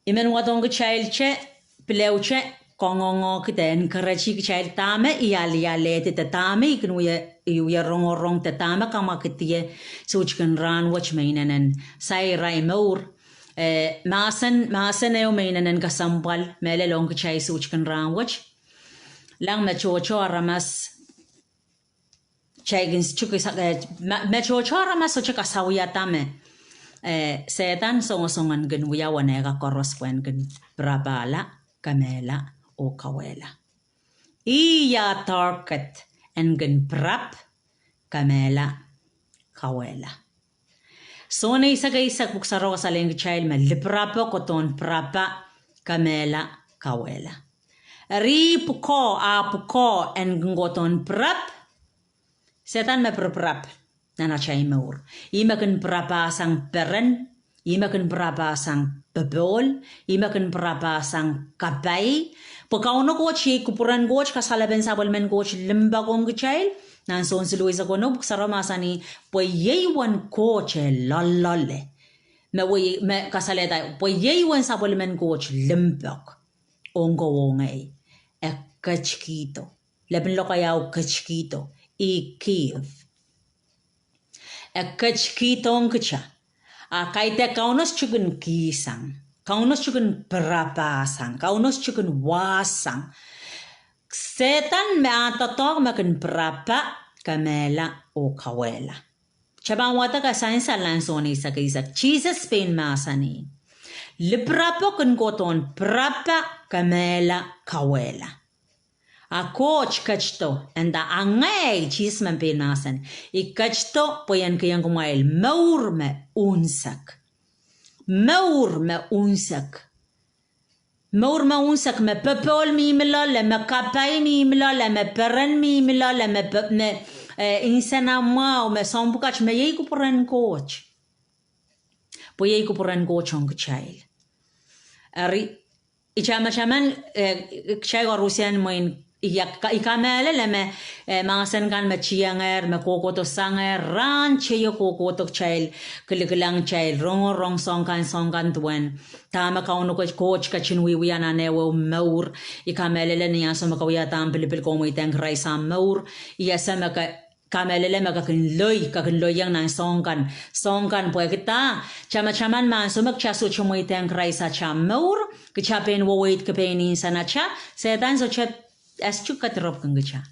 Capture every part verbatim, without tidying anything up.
I men wadohng kitail te, pilewte, kangoange kitail, encourage kitail dahme I alialehdi de dahme I kin wie, I wie rongorong de dahme kamwakidie suhtkin rahnwet me inenen sair ahi mour. Eh, mahsen, mahsen ehu me inenen kesempwal mehlel ong kitail suhtkin rahnwet. Kilang, me tohto aramas, kitail kin, eh, me, me tohto aramas sohte kasawiada me, eh, Sehdan songosong en kin wia wenehka koaros pwehn kin pirapahla, kemehla, oh kauwehla. Ih target en kin pirap, kemehla, kauwehla. Sohn eisek eisek, Pwuhk Sarawi kasalehiong kitail me lipirapo kohdohn pirapa, kemehla, kauwehla. Eri pwukoa, ah pwukoa en kin kohdohn pirap, Sehdan me pirapirap nan atail mour. Ih me kin pirapasang peren, ih me kin pirapasang popohl, ih me kin pirapasang kapai. Pwe Kauno Koht iei kupwuren Koht, kasalepen sapwellimen Koht limpoak ong kitail. Nan Sohn siluh eisek weneu, Pwuhk Sarawi mahsanih, pwe iei uwen Koht eh loalloale. Me wei, me kasalehda, pwe iei uwen sapwellimen Koht limpoak ong kowe oh ngehi. E ketikihdo. Lepin lokaia o ketikihdo. E give. E ketikihdohng kita. A kaidehk Kauno sohte kin kihsang. Kauno sohte kin pirapasang. Kauno sohte kin wahsang. Sehdan me ah doadoahk me kin pirapa, kemehla, oh kauwehla. Kitail pahn wadek sansal nan Sohn eisek eisek. Sises pein mahsanih, lipirapo kin kohdohn pirapa, kemehla, kauwehla. A Koht ketido, e nda, a ngehi, Sises me pein mahsanih, I ketido pwe I en kihong kumwail mour me unsek. Mour me unsek. Mour me unsek, me popohl mihmi loale, me kapai mihmi loale, me peren mihmi loale, me pe-, me, eh, nsenamwahu, me soahng pwukat, me iei kupwuren Koht. Pwe iei kupwuren Koht ong kitail. Eri, I tamataman, eh, kitail koaruhsie mwein, I ka-, I kamehlele me, eh, mahsen kan me tiengehr, me kohkohdo sangehr, rahn teio kohkohdo kitail kilikilang, kitail rongorong soahng kan, soahng kan duwen dahme Kauno Koht, Koht ketin wiewia nan ehuehu mour. I kamehlele ni ansou me ke wiahda ahmw pilipil, ke mweidehng Krais ahmw mour, I ese me ke kamehlele me ke kin loi, ke kin loiong nan soahng kan, soahng kan pwehki dah, tamataman me ansou me kita sohte mweidehng Krais atail mour, kita pein weweidki pein nsenatail, Sehdan sohte, e sohte kedirepwkin kita.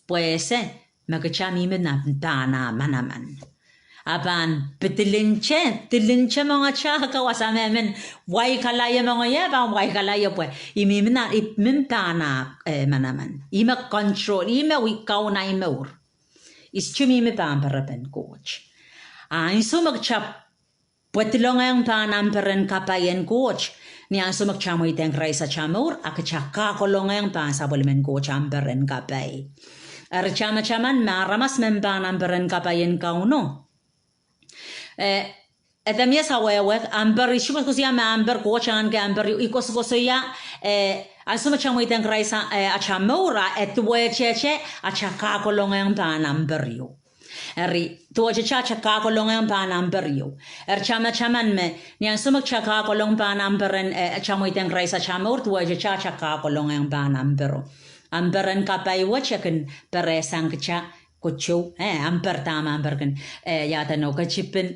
Pwe e ese me kita mihmi nan pahn ah manaman. A pahn pidilinte, dilinte mengete, ke wasa me men waikalaie mengete, pahn waikalaie pwe I mihmi nan, I mihmi pahn ah, eh, manaman. Ih me control, ih me wia kaun ahi mour. I sohte mihmi pahn perepen Koht. A ansou me kita pwedilongehng pahn ahmw peren kapai en Koht, ni ansou me kita mweidehng Krais atail mour, a kita kakolongehng pahn sapwellimen Koht ahmw peren kapai. Eri tamataman me aramas men pahn ahmw peren kapai en Kauno, eh, e de mie sawehwe, ahmw per, I sohte koasoia me ahmw per Koht ahneki ahmw per ieu, I koasokoasoia, eh, ansou me kita mweidehng Krais, eh, atail mour, a e duwehtehte atail kakolongehng pahn ahmw per ieu. Eri, duwehtehte atail kakolongehng pahn ahmw per ieu. Eri tamataman me, ni ansou me kita kakolong pahn ahmw peren, eh, kita mweidehng Krais atail mour, duwehtehte atail kakolongehng pahn ahmw per. Ahmw peren kapai wet e kin perehsang kita koasoia, eh, ahmw per, dahme ahmw per kin, eh, iaduwen oh ketipin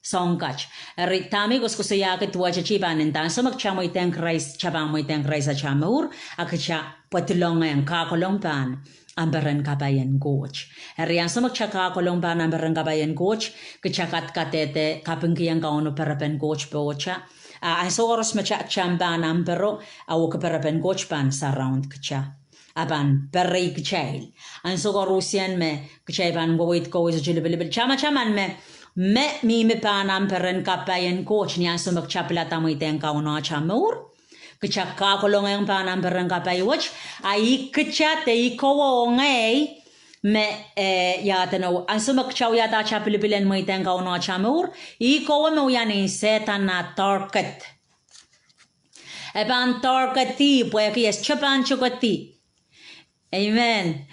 soahng kat. Eri dahme I koasokoasoiahki, duwehtehte I pahn nda, ansou me kita mweidehng Krais, kita pahn mweidehng Krais atail mour, a kita pwedilongehng, kakolong pahn ahmw peren kapai en Koht. Eri ansou me kita kakolong pahn ahmw peren kapai en Koht, kita kadkadehde kapingkihong Kauno perepen Koht pohta. A ansou koaros me kita, kita pahn ahmw pero, a wehwehki perepen Koht pahn surround kita. A pahn perei kitail. Ansou koaruhsie me kitail pahn weweid, weweid sohte lipilipil. Tamataman me, me mihmi pahn ahmw peren kapai en Koht, ni ansou me kita pilada mweidehng Kauno atail mour, kita kakolongehng pahn ahmw peren kapai wet, a ih kita de ih kowe oh ngehi, me, eh, iaduwen oh, ansou me kita wiahda atail pilipil en mweidehng Kauno atail mour, ih kowe me wia nin Sehdan ah target. E pahn target-i, pwehki e sohte pahn tokedi. Amen.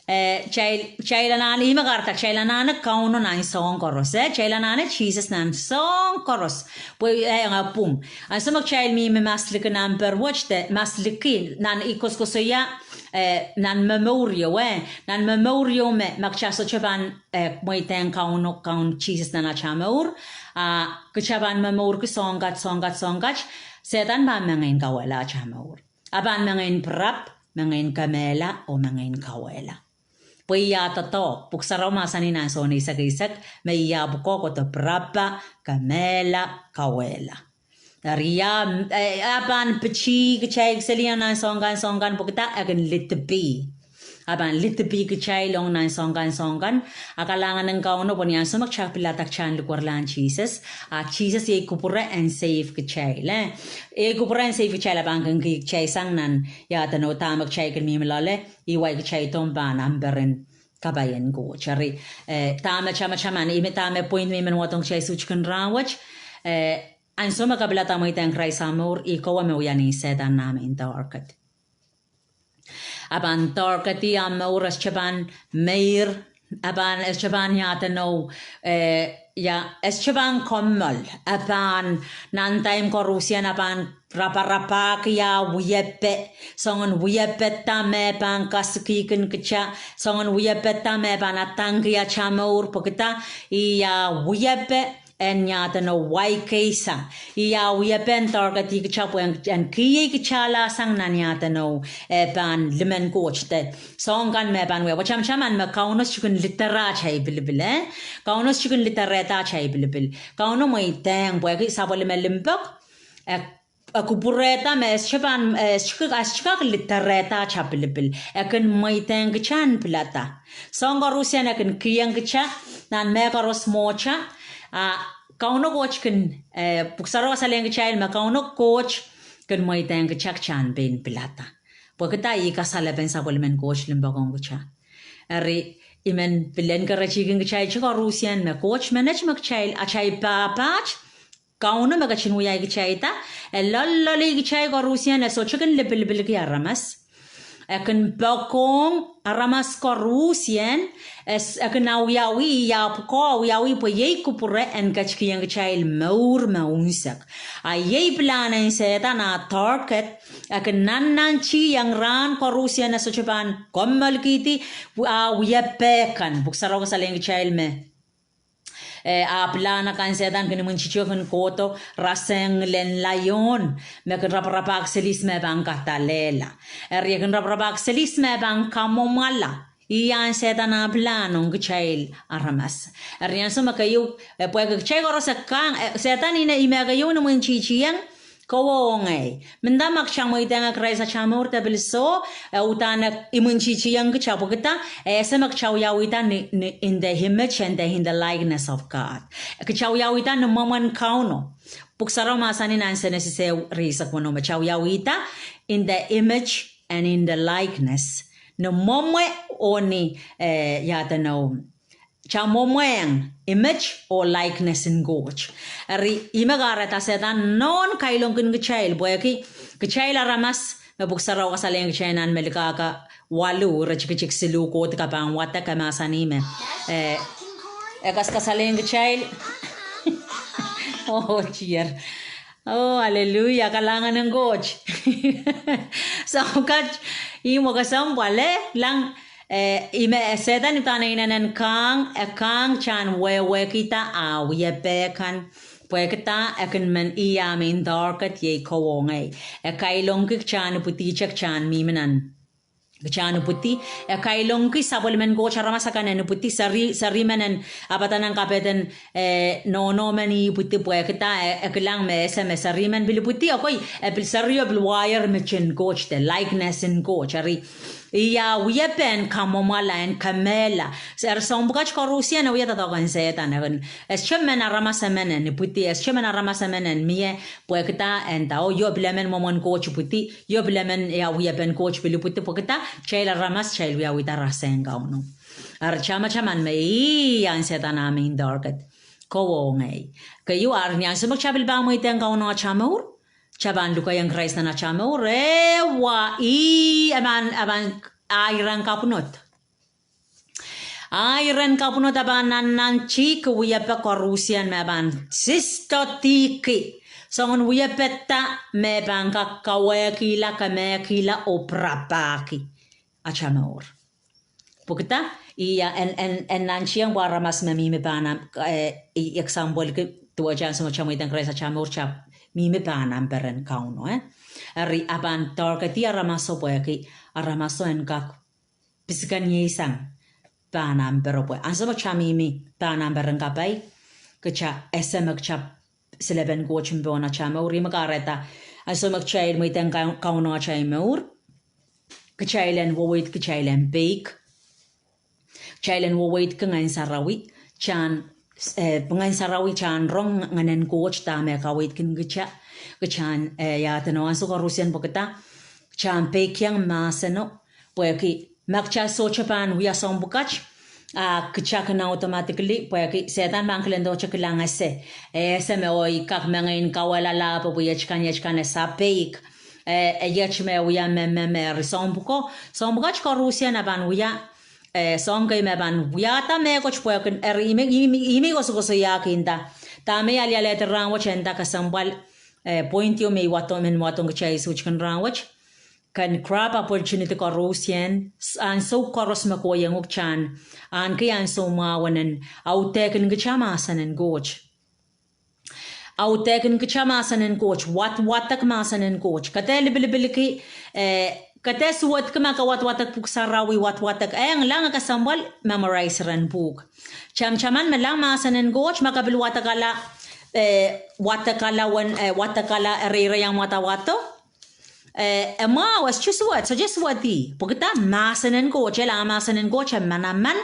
Eh, kitail, kitail anahne, ih me kahrehda kitail anahne Kauno nan soahng koaros, eh, kitail anahne Sises nan soahng koaros. Pwe, eh, ong pwung. Ansou me kitail mihmi masliki nan pere wet de, masliki nan ih koasoakoasoia, eh, nan momour ieu, eh, nan momour ieu me, ma kitail sohte pahn, eh, mweidehng Kauno, Kaun Sises nan atail mour, ah, kitail pahn momourki soahng kat, soahng kat, soahng kat, Sehdan pahn mengei en kauwehla atail mour. E pahn mengei en pirap, mengei en kemehla, oh mengei en kauwehla. Pwe ia doadoahk, Pwuhk Sarawi mahsanih nan Sohn eisek eisek, me ia pwukoa kohdo pirapa, kemehla, kauwehla. Eri ia, eh, e pahn piti kitail seli nan soahng kan, soahng kan, pwehki e kin lidipih. E pahn lidipih kitail ong nan soahng kan, soahng kan, a kalahngan en Kauno pwe ni ansou me kitail pilada kitail en likwerlahng Sises, a Sises iei kupwure en save kitail, eh. Iei kupwure en save kitail, e pahn kin kihsang kitail sang nan ia edeno dahme kitail kin mihmi loale, ih wai kitail dohng pahn amper en kapai en Koht. Eri, eh, dahme tamataman, ih me dahme point me I men wadohng kitail suht kin rahnwet, eh, ansou me ke pilada mweidehng Krais omw mour, ih kowe me wia ni Sehdan nah main target. E pahn target-i omw mour, e sohte pahn meir, e pahn, e sohte pahn ia edeno, eh, ia, e sohte pahn kommoal, e pahn nan time koarusie e pahn raparapahki ah wiepe, soangen wiepe da me pahn kasikihkin kitail, soangen wiepe da me pahn adangki atail mour, pwehki ih ah wiepe en ia edeno waikehsa. Ih ah wiepe en target-i kitail pwe en kihei kitail sang nan ia edeno, eh, pahn limen Koht de soahng kan me pahn wia. Pwe tamataman me Kauno sohte kin lidere atail pilipil, eh. Kauno sohte kin liderehda atail pilipil. Kauno mweidehng pwehki sapwellime limpoak, e, e kupwurehda me e sohte pahn, eh, e sohte, e sohte kak liderehda atail pilipil. E kin mweidehng kitail en pilada. Soahng koarusie e kin kihong kitail nan mehkoaros mwohtail, a Kauno Koht kin, eh, Pwuhk Sarawi kasalehiong kitail me Kauno Koht kin mweidehng kitail kitail en pein pilada. Pwehki ih kasalepen sapwellimen Koht limpoak ong kitail. Eri, I men pil encourage-ihkin kitail koarusie me Koht menet me kitail, atail pahpa, Kauno me ketin wiahki kitail da, e loalloalki kitail koarusie, e sohte kin lipilipilki aramas. E kin poakohng aramas koarusie, e s-, e kin awiawi, ia pwukoa awiawi pwe iei kupwure en ketikihong kitail mour me unsek. A iei pilahn en Sehdan, ah target, e kin nannantihong rahn koarusie e sohte pahn kommoalkihdi ah wiepe kan. Pwuhk Sarawi kasalehiong kitail me eh, ah pilahn akan Sehdan kin imwintihti oh kin kohdo rasehng ngilen laion, me kin raparapahki selis me pahn kadalehla. Eri e kin raparapahki selis me pahn kamwomwala. Ih ahn Sehdan ah pilahn ong kitail aramas. Eri ansou me keieu, eh, pwehki kitail koaros e kang, eh, Sehdan ih me keieu en imwintihtihong kowe oh ngehi. Mendahte ma kitail mweidehng Krais atail mour de pil soh, e uhdahn imwintihtihong kitail pwehki e ese me kitail wiawihda ni, ni in the image and the, in the likeness of God. Kitail wiawihda ni mwomwen Kauno. Pwuhk Sarawi mahsanih nan Senesis ehu, rieisek weneu me kitail wiawihda in the image and in the likeness. Ni mwomwe oh ni, eh, ia edeno, kitail mwomwehng image oh likeness en Koht. Eri ih me kahrehda Sehdan nohn kailongkin kitail pwehki kitail aramas me Pwuhk Sarawi kasalehiong kitail nan Melkahka waluh, iretikitik siluh, kohdi ke pahn wadek, e mahsanih me, eh, e kas-, kasalehiong kitail. Oh dear. Oh, hallelujah, kalahngan en Koht. Soahng kat, ih me kesempwal, eh, lang, eh, ih me Sehdan uhdahn inenen kang, e kang kitail en wehwehkihda ah wiepe kan. Pwehki e kin men ih ah main target, iei kowe oh ngehi. E kailongki kitail en ipwidi, kitail en mihmi nan kitail en ipwidi. E kailongki sapwellimen Koht aramas akan en ipwidi, seri, seri men en, ah padanan kapehden, eh, nohno men ipwidi pwehki e, e kilang me ese me seri men pil ipwidi, ekei, e pil seri oh pil wire image en Koht de likeness en Koht. Eri ih ah wiepe en kamwomwala, en kemehla. Eri soahng pwukat koarusie e wia doadoahk en Sehdan, e kin, e sohte men aramas emen en ipwidi, e sohte men aramas emen en mie, pwehki e nda, oh, io pil emen mwomwen Koht ipwidi, io pil emen ia wiepen Koht pil ipwidi, pwehki kitail aramas kitail wiawihda rasehng Kauno. Eri tamataman me ih ahn Sehdan ah main target. Kowe oh ngehi. Keieu, eri ni ansou me kitail pil pahn mweidehng Kauno atail mour, kitail pahn lukehiong Krais nan atail mour, eh, wa, ih, e pahn, e pahn, ah, iren kapwunod. A iren kapwunod a pahn nannantihki wiepe koaruhsie me pahn sistohki. Soangen wiepe da me pahn kak kawehkihla, kemehkihla oh pirapahki atail mour. Pwukida, I en, en, en nantihong pwe aramas me mihmi pahn, eh, example ki duwehte ansou me kitail mweidohng Krais atail mour, kitail mihmi pahn peren Kauno, eh. Eri a pahn target aramaso pwehki aramaso en kak pisiken iei sang pahn peren pwe ansou me kitail mihmi pahn peren kapai, kitail ese me kitail silepen Koht pohn atail mour. Ih me kahrehda ansou me kitail mweidohng Kau-, Kauno atail mour, kitail en weweidki, kitail en peik, kitail en weweidki Ngehn Sarawi, kitail, eh, Ngehn Sarawi kitail en rong, Ngehnen Koht dahme kaweidki kitail, kitail, eh, iaduwen ansou koaruhsie pwukida, kitail peikiong mahseno, pwehki ma kitail sohte pahn wia soahng pwukat, a kitail kin automatically, pwehki Sehdan pahn kilangdo, kitail kilang ese, eh, ese me oh I kak mengei en kawehla lahpo pwe iet kan, iet kan e sapeik, eh, eh, iet me wia me, me, me eri soahng pwuko, soahng pwukat koaruhsie a pahn wia, eh, soahng kei me pahn wiahda mehkot pwehki, eri ih me, ih me, ih me kosokosoiahki nda. Dahme I alialehdi rahnwet e nda kesempwal, eh, point ieu me I wadohng, men wadohng kitail suhtkin rahnwet. Ken grab opportunity koaruhsie, s-, ansou koaros me kohieng uhk kitail, ahneki ansou mwahu en audehkin kitail mahsen en Koht. Audehkin kitail mahsen en Koht, wadawadek mahsen en Koht. Ke dehr lipilipilki, eh, ke dehr suwedki ma ke wadawadek Pwuhk Sarawi, wadawadek, eh, kilang kesempwal memorize ren pwuhk. Tamataman me kilang mahsen en Koht, ma ke pil wadekala, eh, wadekala wen, eh, wadekala ereire iang wadawado. Eh, e mwahu, e sohte suwed, sohte suwed ih. Pwukida mahsen en Koht, e kilang mahsen en Koht e manaman,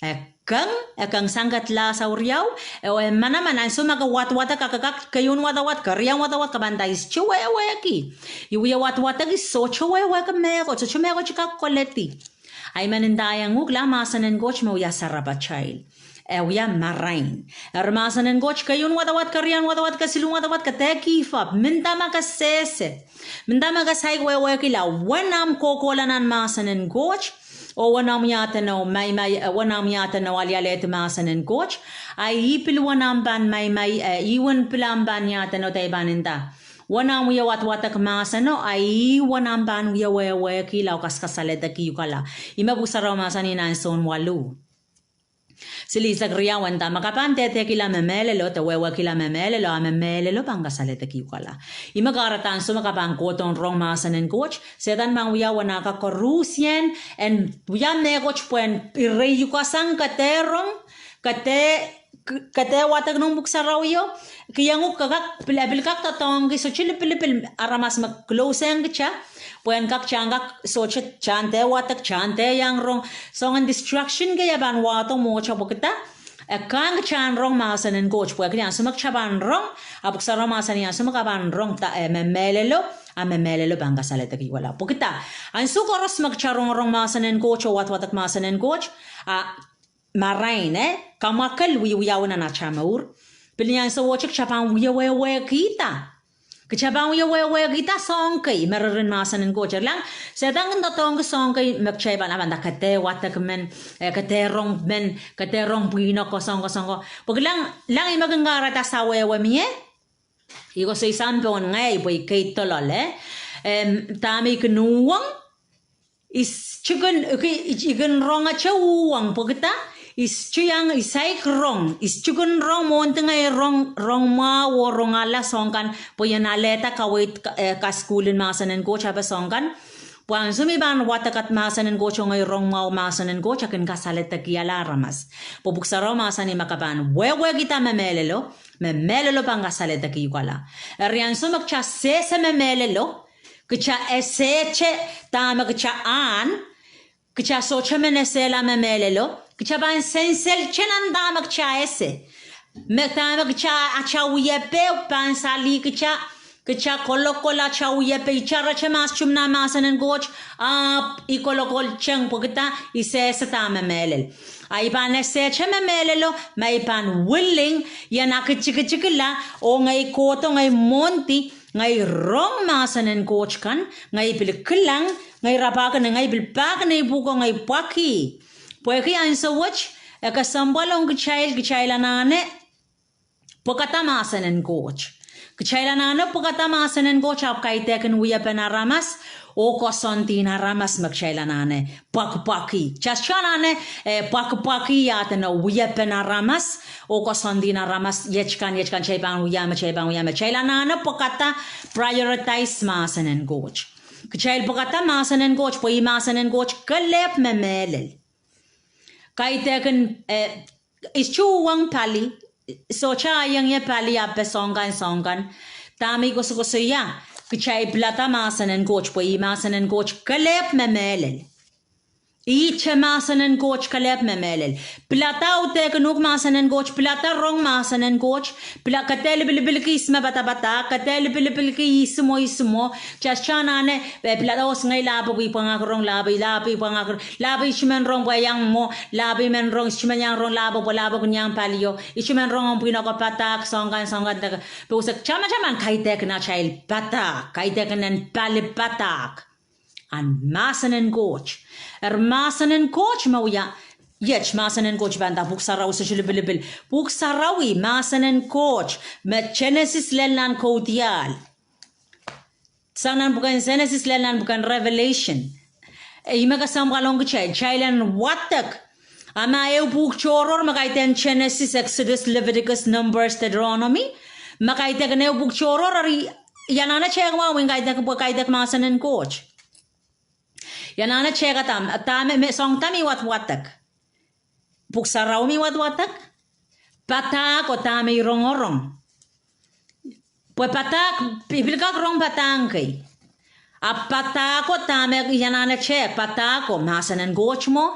e keng, e keng sang kedlahs au riau, e, e manaman ansou me ke wadawadek, ke kak, ke kak keieun wadawad, keriaun wadawad, ke pahn nda I sohte wehwehki. I wie wadawadek, I sohte wehwehki mehkot, sohte mehkot I kak koledi. Ahi men ndaiong uhk, kilang mahsen en Koht me wia sarapatail. E wia marain. Eri mahsen en Koht, keieun wadawad, keriaun wadawad, kesiluhn wadawad, ke dehr give up. Mendahte ma ke sehse. Mendahte ma ke saik wehwehkihla. Uwen ahmw kohkohla nan mahsen en Koht. Oh uwen ahmw iaduwen maimai, eh, uwen ahmw iaduwen alialehdi mahsen en Koht. A ih pil uwen ahmw pahn maimai, eh, ih uwen pil ahmw pahn iaduwen, de I pahn nda. Uwen ahmw wie wadawadek mahseno, a ih uwen ahmw pahn wie wehwehkihla oh kaskasaledekiukala. Ih me Pwuhk Sarawi mahsanih nan Sohn waluh, silihsek riau e nda, ma ke pahn dehdehkihla me mehlelo, de wehwehkihla me mehlelo, a me mehlelo pahn kasaledekiukala. Ih me kahrehda ansou me ke pahn kohdohn rong mahsen en Koht, Sehdan pahn wia uwen ah kak koaruhsie en wia mehkot pwehn ireiukasang ke dehr rong, ke dehr, ke dehr wadek noumw Pwuhk Sarawio, kihong uhk ke kak pil, pil kak doadoahngki, sohte lipilipil aramas me close-ehng kitail, pwehn kak kitail kak sohte kitail dehr wadek, kitail dehr iang rong. Soangen distraction kei e pahn wahdo mwohtail pwukida e kahng kitail rong mahsen en Koht pwehki ansou me kitail pahn rong, a Pwuhk Sarawi mahsanih ansou me ke pahn rong da, eh, me mehlelo, a me mehlelo pahn kasaledekiukala. Pwukida ansou koaros me kitail rongorong mahsen en Koht oh wadawadek mahsen en Koht, a marain, eh, kamwakel wiewiawi nan atail mour. Pil ni ansou ohte kitail pahn wie wehwehkihda. Kitail pahn wie wehwehkihda soahng kei me reren mahsen en Koht. Kilang, Sehdan kin doadoahngki soahng kei me kitail pahn, a pahn nda ke dehr wadek men, eh, ke dehr rong men, ke dehr rong pwihn oko, soang ko, soang ko. Pwe kilang, kilang ih me kin kahrehda sawehwe mie. I koasoia soahng pohn ngehi pwe I kei doaloal, eh. Em, dahme I kin uhwong, I s-, I kin, I kin, I kin rongete uhwong pwukida I sohte iang, I saik rong, I sohte kin rong mwohndi ngehi rong, rong mwahu oh rong ale soahng kan, pwe I en alehda kaweid, eh, kasukuhl en mahsen en Koht ape soahng kan. Pwe ansou me I pahn wadek mahsen en Koht oh ngehi rong mwahu mahsen en Koht, e kin kasaledekihala aramas. Pwe Pwuhk Sarawi mahsanih ma ke pahn wehwehkihda me mehlelo, me mehlelo pahn kasaledekiukala. Eri ansou me kitail sehse me mehlelo, kitail esehte dahme kitail ahn, kitail sohte men esehla me mehlelo, kitail pahn senselte nan dahme kitail ese. Me dahme kitail, atail wiepe pahn salih kitail, kitail kolokol atail wiepe, itail rete mahs tumna mahsen en Koht, ahpw I kolokolteng pwukida I sehse dahme mehlel. A I pahn esehte me mehlelo ma I pahn willing, I en aktikitikla, oh ngehi kohdo, ngehi mwohndi, ngehi rong mahsen en Koht kan, ngehi pil kilang, ngehi rapahki, ngehi pil pahki nei pwuhko, ngehi pwakih. Pwehki ansou wet, e kesempwal ong kitail, kitail anahne pwekada mahsen en Koht. Kitail anahne pwekada mahsen en Koht ahpw kaidehkin wiepen aramas, oh koasoandi en aramas me kitail anahne pwakipwaki. Kitail anahne, eh, pwakipwaki ia edeno wiepen aramas, oh koasoandi en aramas, iet kan, iet kan kitail pahn wia, me kitail pahn wia, me kitail anahne pwekada, prioritize mahsen en Koht. Kitail pwekada mahsen en Koht, pwe ih mahsen en Koht kelehpw me mehlel. Kaidehkin, eh, I tuhwong pali, sohte ahiong ie pali ahpw soahng kan, soahng kan. Dahme I koasokoasoia, kitail pilada mahsen en Koht, pwe ih mahsen en Koht kelehpw me mehlel. Ihte mahsen en Koht kelehpw me mehlel. Pilada audehkin uhk mahsen en Koht, pilada rong mahsen en Koht, pila, ke dehr lipilipilki ihs me padapadahk, ke dehr lipilipilki ihs me, ihs me. Kitail anahne, eh, pilada oh ngehi lahpo pwangahk rong, lahpo, lahpo pwangahk, lahpo ihs men rong pwe iang mwo, lahpo men rong, ihs men iang rong lahpo pwe lahpo kin iang palio, ihs men rong ong pwihn oko padahk, soahng kan, soahng kan, deke. Pwe use tamataman kaidehkin atail padahk, kaidehkin en pali padahk. Ahn mahsen en Koht. Eri mahsen en Koht me wia, iet mahsen en Koht pahn nda Pwuhk Sarawi, sohte lipilipil. Pwuhk Sarawi, mahsen en Koht, me Genesis lel nan Kaudiahl sang nan pwuken Genesis lel nan pwuken Revelation. Ih me kesempwal ong kitail, kitail en wadek. A ma ehu pwuhk tohrohr me kaidehn Genesis, Exodus, Leviticus, Numbers, Deuteronomy, me kaidehkin ehu pwuhk tohrohr, eri I anahne tehk mwahu en kaidehk, pwe kaidehk mahsen en Koht. I anahne tehk dahme, dahme, me soahng dahme I wadwadek. Pwuhk Sarawi me I wadwadek. Padahk oh dahme I rongorong. Pwe padahk, I pil kak rong padahk kei. A padahk oh dahme I anahne tehk, padahk oh mahsen en Koht mwo.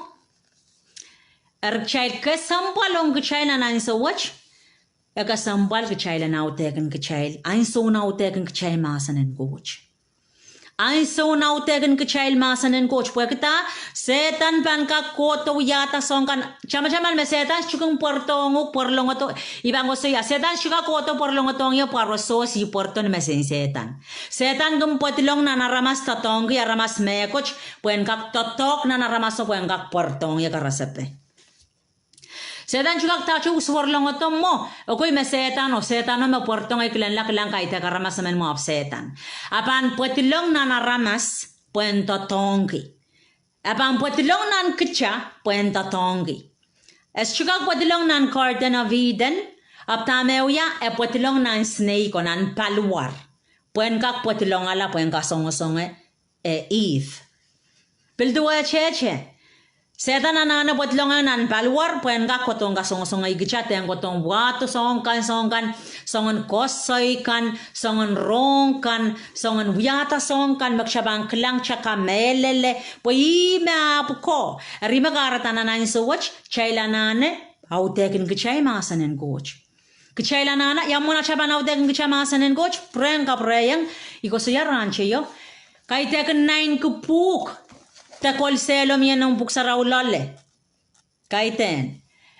Eri kitail kesempwal ong kitail nan ansou wet, e kesempwal kitail en audehkin kitail, ansoun audehkin kitail mahsen en Koht. Ansoun audehkin kitail mahsen en Koht, pwehki dah, Sehdan pahn kak kohdo wiahda soahng kan, tamataman me Sehdan sohte kin pwarodohng uhk, pwarolongodo, I pahn koasoia, Sehdan sohte kak kohdo pwarolongodohng ie pwarosohs, ih pwarodo ni mesen Sehdan. Sehdan kin pwadilong nan aramas doadoahngki aramas mehkot, pwehn kak doadoahk nan aramaso pwehn kak pwarodohng ie karasepe. Sehdan sohte kak dahte usuwor longodo mwo, ekei me Sehdan oh Sehdan o me pwarodohng, e kilenla, kilang, kaidehk aramas emen mwo ahpw Sehdan. A pahn pwadilong nan aramas pwehn doadoahngki. E pahn pwadilong nan kitail pwehn doadoahngki. E sohte kak pwadilong nan Garden of Eden, ahpw dahme e wia, e pwadilong nan snake oh nan paliwar. Pwehn kak pwadilongala pwehn kasongosonge, eh, Eve. Pil duwehtehte. Sehdan anahne pwadilong nan paliwar pwehn kak kohdohng kasongosonge kitail, dehn kohdohng wahdo soahng kan, soahng kan, soangen koasoi kan, soangen rohng kan, soangen wiahda soahng kan, me kitail pahn kilang, kitail kamehlele, pwe ih me ahpw ko. Eri me kahrehda nan ansou wet, kitail anahne audehkin kitail mahsen en Koht. Kitail anahne, ia mwomwen atail pahn audehkin kitail mahsen en Koht, pwurehng kapwurehiong, I koasoia rahnteio, kaidehkin naineki pwuhk de kol sehlo mie nan Pwuhk Sarawi loale. Kaidehn.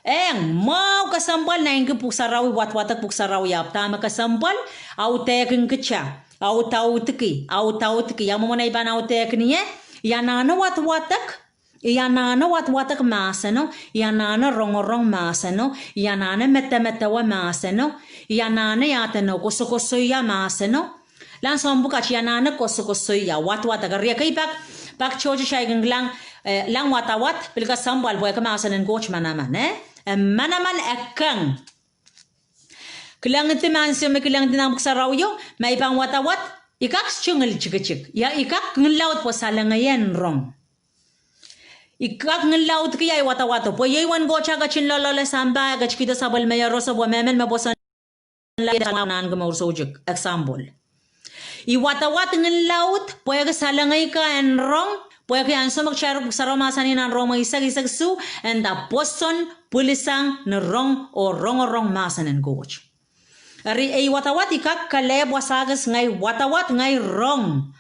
Eng, mwahu kesempwal naineki Pwuhk Sarawi, wadwadek Pwuhk Sarawi, ahpw dahme kesempwal, audehkin kitail, audaudki, audaudki, ia mwomwen ei pahn audehkin ie, I anahne wadwadek, I anahne wadwadek mahseno, I anahne rongorong mahseno, I anahne medemedewe mahseno, I anahne ia edeno koasokoasoia mahseno. Lahn soahng pwukat, I anahne koasokoasoia, wadwadek. Eri ekei pak, pak tohto kitail kin kilang, eh, kilang wadawad, pil kesempwal pwehki mahsen en Koht manaman, eh? E manaman, e keng. Kilengdi, ansou me kilengdi nan Pwuhk Sarawio, ma I pahn wadawad, I kak sohte ngil tikitik. Ia, I kak ngil laud pwe salengei en rong. I kak ngil laudki ahi wadawado, pwe iei uwen Koht a ketin loalloale sampah, e ketikihdo sapwellime roso pwe mehmen me pwoson laud nan ahneki mour soutuk, example. I wadawad ngil laud pwehki salengei kan en rong, pwehki ansou me kitail rong, Pwuhk Sarawi mahsanih nan Rom eisek, eisek isuh, e nda pwoson pwilisang ni rong oh rongorong mahsen en Koht. Eri ei wadawad I kak kelehpw wasa kis, ngehi wadawad, ngehi rong.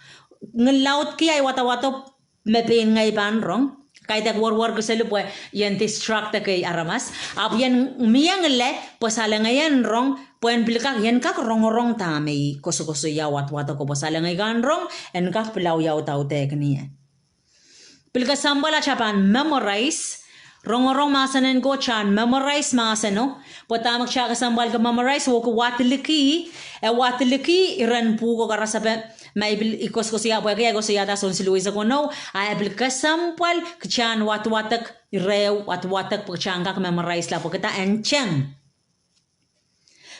Ngil laudki ahi wadawado me pein ngehi pahn rong. Kaidehk werwer kiseli pwe I en distract ekei aramas. Ahpw I en mie ngile pwe salengei en rong, pwe en pil kak, I en kak rongorong dahme I koasokoasoia, wadawado ko, pwe salengei kan rong, en kak pil wiawi audaudkin ie. Pil kesempwal atail pahn memorize, rongorong mahsen en Koht, kitail en memorize mahseno, pwe dahme kitail kesempwalki memorize, oh ke wadiliki, e wadiliki iren pwuhko karasepe, ma I pil koasokoasoia, pwehki ahi koasoiada soun siluh eisek weneu, a e pil kesempwal kitail en wadwadek, ire wadwadek pwe kitail en kak memorize la pwe kitail en teng.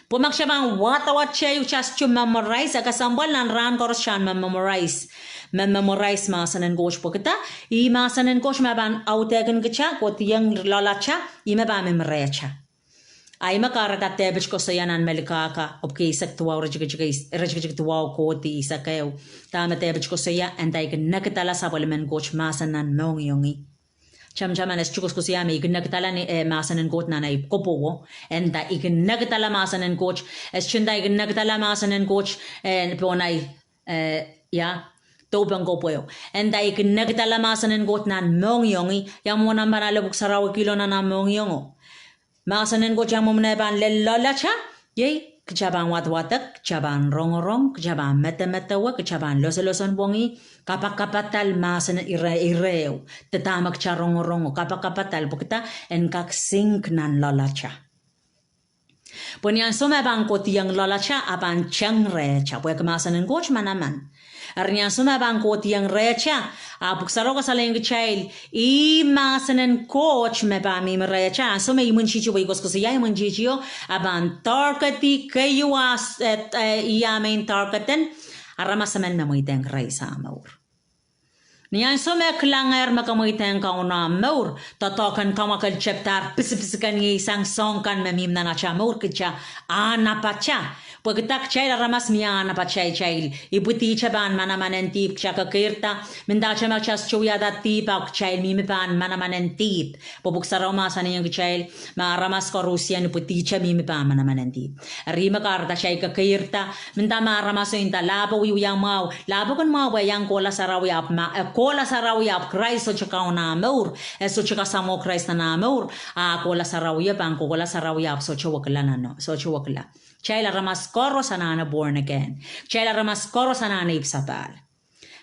Pwe ma kitail pahn wadawad kitail, kitail sohte memorize, e kesempwal nan rahn koaros kitail en memorize, memorize mahsen en Koht pwe kitail, ih mahsen en Koht me pahn audehkin kitail, kohdiong loalatail, ih me pahn mihmi rehtail. A ih me kahrehda Depit koasoia nan Melkahka, epwiki eisek duwau, iretikitik duwau kohdi eisek ehu. Dahme Depit koasoia, e nda I kin nekidala sapwellimen Koht mahsen nan mohngiong. Tamataman e sohte koasokoasoia me I kin nekidala ni, eh, mahsen en Koht nan ahi koapwowo. E nda I kin nekidala mahsen en Koht, e sohte nda I kin nekidala mahsen en Koht, eh, pohn ahi, eh, ia, dohpeng koapwowo. E nda I kin nekidala mahsen en Koht nan mohngiong. Ia mwomwen ahmw pahn ale Pwuhk Sarawi kihlo nan ahmw mohngiong? Mahsen en Koht ia mwomwen eh pahn lel loalatail? Iei, kitail pahn wadwadek, kitail pahn rongorong, kitail pahn medemedewe, kitail pahn losolosonpwongih, kapakapadal mahsen ire, ire ehu, de dahme kitail rongorongo, kapakapadal pwe kitail en kak sink nan loalatail. Pwe ni ansou me pahn kohdiong loalatail, a pahn teng rehtail, pwehki mahsen en Koht manaman. Eri ni ansou me pahn kohdiong rehtail, a Pwuhk Sarawi kasalehiong kitail, ih mahsen en Koht me pahn mihmi rehtail, ansou me imwintihti, pwe I koasokoasoia imwintihti o, a pahn target-i keieu, a, eh, eh, ia main target-en, aramas emen me mweidehng Krais ah mour. Ni ansou me kilangehr me ke mweidehng Kauno ah mour, doadoahk en kamwakel tepdahr, pisipisiken ieisang, soahng kan me mihmi nan atail mour, kitail ahneapatia. Pwe kitail, kitail aramas mie ahneapatia, kitail ipwidihte pahn manaman en dihp, kitail kekeirda, mendahte ma kitail sohte wiahda dihp, ahpw kitail mihmi pahn manaman en dihp. Pwe Pwuhk Sarawi mahsanihong kitail, ma aramas koarusie ipwidihte mihmi pahn manaman en dihp. Eri me kahrehda kitail kekeirda, mendahte ma aramas o nda, lahpo wiewia mwahu, lahpo kin mwahu pwe iang kohla sarawi ahpw ma, eh, kohla sarawi ahpw Krais sohte Kaun ah mour, eh, sohte kasamwo Krais nan ah mour, a kohla sarawi o pahn kohkohla sarawi ahpw sohte wekila nan, sohte wekila. Kitail aramas koaros anahne born again. Kitail aramas koaros anahne ipwsapahl.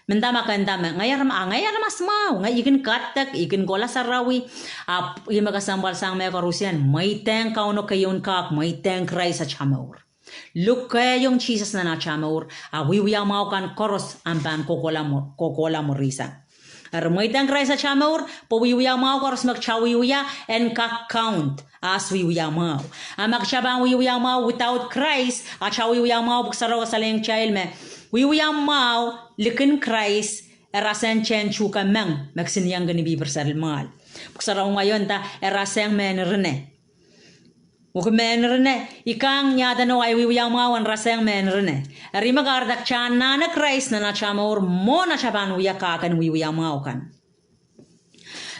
Mendahte ma ke nda me, ngehi aram-, a ngehi aramas mwahu, ngehi I kin kadek, I kin kohla sarawi, ahpw ih me kesempwal sang mehkoarusie, mweidehng Kauno keieun kak, mweidehng Krais atail mour. Lukehiong Sises nan atail mour, a wiewia mwahu kan koaros ahpw pahn kohkohla mo-, kohkohla mwurin sang. Eri mweidehng Krais atail mour, pwe wiewia mwahu koaros me kitail wiewia en kak count as wiewia mwahu. A ma kitail pahn wiewia mwahu without Krais, atail wiewia mwahu, Pwuhk Sarawi kasalehiong kitail me, wiewia mwahu likin Krais, e rasehng tehn tuhke meng, me kisinieng kin ipwipwir seri mwahl. Pwuhk Sarawi ngehi o nda, e rasehng mehn irine. Wehwehki mehn irine, I kang iaden o ahi wiewia mwahu en rasehng mehn irine. Eri me kahrehda kitail anahne Krais nan atail mour, mwohn atail pahn wia kahk en wiewia mwahu kan.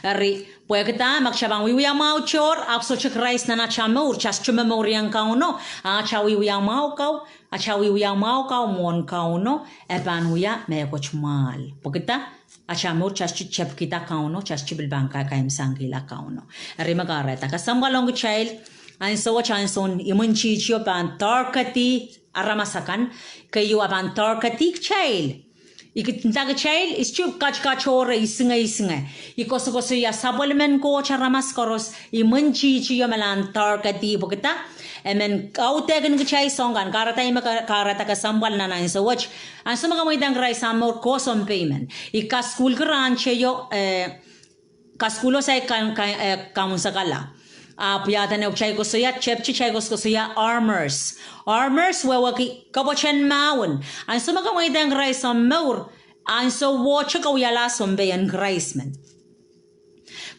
Eri, pwehki dah, ma kitail pahn wiewia mwahu tohr, ahpw sohte Krais nan atail mour, kitail sohte momourieng Kauno, a atail wiewia mwahu kau, atail wiewia mwahu kau mwohn Kauno, e pahn wia mehkot mwahl. Pwehki dah, atail mour kitail sohte tepkihda Kauno, kitail sohte pil pahn ka-, kaimwisekihla Kauno. Eri me kahrehda kesempwal ong kitail, ansou wet ansoun imwintihtio pahn target-i aramas akan, keieu a pahn target-i kitail. I kin nda kitail, I sohte katikatohre, I singe, I singe. I koasokoasoia sapwellimen Koht aramas koaros, imwintihtio me lahn target-i pwehki dah, e men audehkin kitail soahng kan, kahrehda ih me ka-, kahrehda kesempwal nan ansou wet. Ansou me ke mweidehng Krais ah mour, ke sounpei men. I kasukuhlki rahn teio, eh, kasukuhlo sang kan, kan, eh, kaunsekala. Ahpw iaden o kitail koasoia, tepte kitail koasokoasoia armors. Armors wehwehki kapwatehn mahwen. Ansou me ke mweidehng Krais ahmw mour, ansowohte ke wiahla sounpei en Krais men.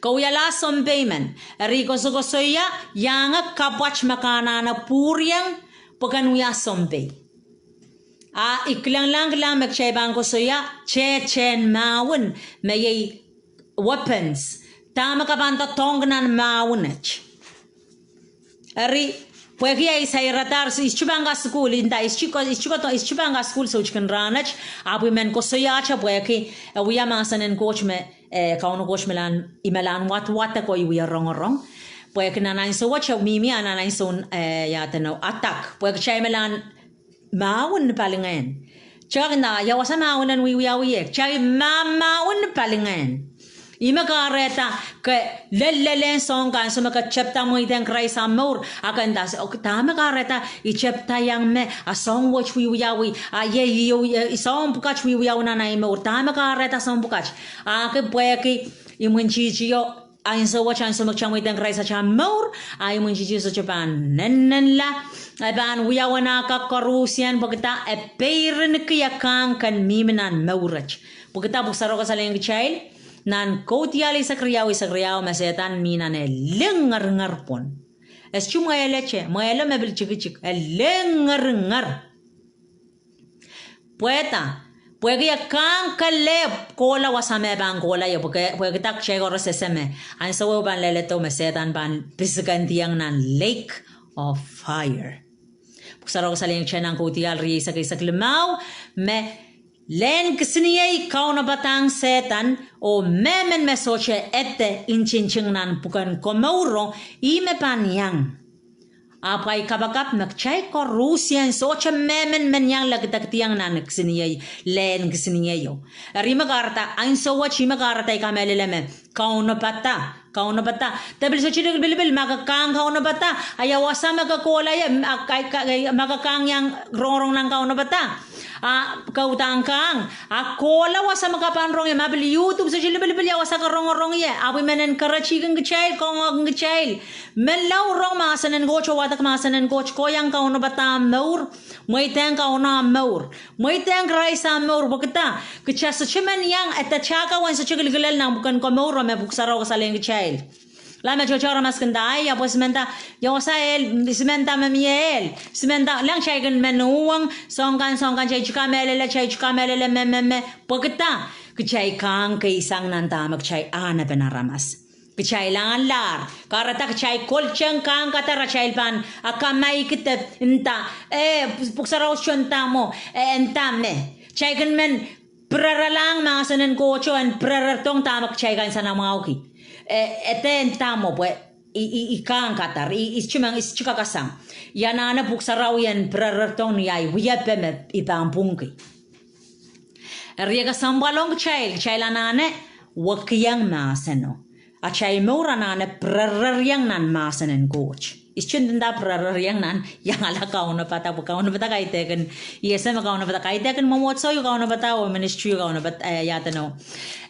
Ke wiahla sounpei men. Eri koasokoasoia, iange kapwat me ke anahne pwurieng, pwe ken wia sounpei. A I kilenglahng kilang me kitail pahn koasoia, tehtehn mahwen, me iei weapons. Dahme ke pahn doadoahngki nan mahwen et. Eri, pwehki ahi sairadahr, I sohte pahn kasukuhl, I nda, I sohte ko-, I sohte ko-, I sohte pahn kasukuhl soutikin rahn et, ahpw I men koasoiahte pwehki, e wia mahsen en Koht me, eh, Kauno Koht me lahn, I me lahn wadwadek oh I wie rongorong. Pwehki nan ansou wet e mihmi a nan ansoun, eh, iaden o attack. Pwehki kitail me lahn mahwen ni palingehn. Kitail kin nda, ia wasa mahwen en wiewiawi e? Kitail me mahwen ni palingehn. Ih me kahrehda ke lel lelehng soahng kan, ansou me ke tepda mweidehng Krais ahmw mour, a ke nda, dahme kahrehda I tepda iang me, a soahng wet wiewiawi, a ie, ie, ie, soahng pwukat wiewiawi nan ahi mour. Dahme kahrehda soahng pwukat? A ke pwehki imwintihtio, ansou wet, ansou me kitail mweidehng Krais atail mour, a imwintihtio sohte pahn nennenla, e pahn wiawenehla kak koaruhsiehn, pwehki e peirinki e kahng ken mihmi nan mour wet. Pwehki pwuhk sarawio kasalehiong kitail, nan Kaudiahl eisek riau, eisek riau, me Sehdan mi nan eh lingeringer pwon. E sohte mwehlelte, mwehlo me pil tikitik, e lingeringer. Pwehda, pwehki e kahng kelehpw kohla wasa me pahn kohla ie, pwehki, pwehki kitail koaros ese me ansou ehu pahn leledo me Sehdan pahn pisikendihong nan lake of fire. Pwuhk sarawio kasalehiong kitail nan Kaudiahl rieisek, eisek limau, me lehn kisiniei kaunopadahng Sehdan, oh mehmen me sohte ede ntingting nan pwuken komouro, ih me pahn iang. Ahpw ahi kapakap me kitail koaruhsiehn sohte mehmen men iang lekidekidihong nan kisiniei, lehn kisiniei o. Eri me kahrehda, ansou wet ih me kahrehda I kamehlele me kaunopada, kaunopada. De pil sohte lipilipil ma ke kahng kaunopada, a ia wasa me ke kohla ie, ma ke kahng iang rongorong nan kaunopada, a ke uhdahn kahng, a kohla wasa me ke pahn rong ie, ma pil uhdi, sohte lipilipil ia wasa ke rongorong ie, ahpw I men encourage-ki kitail, koangoangki kitail. Menlau rong mahsen en Koht oh wadek mahsen en Koht, kohiong kaunopada ahmw mour, mweidehng Kauno ahmw mour, mweidehng Krais ahmw mour, pwehki kitail sohte men iang, e dahme kitail sohte kilkilel nan pwuken komouro me pwuhk sarawio kasalehiong kitail. Lah me tohto aramas kin nda, ai, ia pwe se men nda, ia wasa ehl, se men nda me mie ehl, se men nda, lang kitail kin men uhwong soahng kan, soahng kan, kitail sohte kamehlele, kitail sohte kamehlele me, me, me, pwehki kitail kahng keisang nan dahme kitail ahnepen aramas. Kitail ahnlahr, kahrehda kitail kolteng kahng kadar atail pahn akamaiki de nda, eh, pwuhk sarawio sohte nda mwo, eh, nda me. Kitail kin men pirerelahng mahsen en Koht oh en pirererdohng dahme kitail kansenamwahuki. Eh, e de nda mwo pwe I, I, I kahng kadar, I, I sohte men, I sohte kakasang. I anahne pwuhk sarawi en pirererdohng ni ahi wiepe me I pahn pwungki. Eri e kesempwal ong kitail, kitail anahne wekiong mahseno. Atail mour anahne pirereriong nan mahsen en Koht. I sohte nda pirereriong nan iangala kaunopada, pwe kaunopada kaidehkin, I ese me kaunopada kaidehkin mwomwohdiso ieu, kaunopada oh ministry ieu, kaunopada, eh, ia edeno.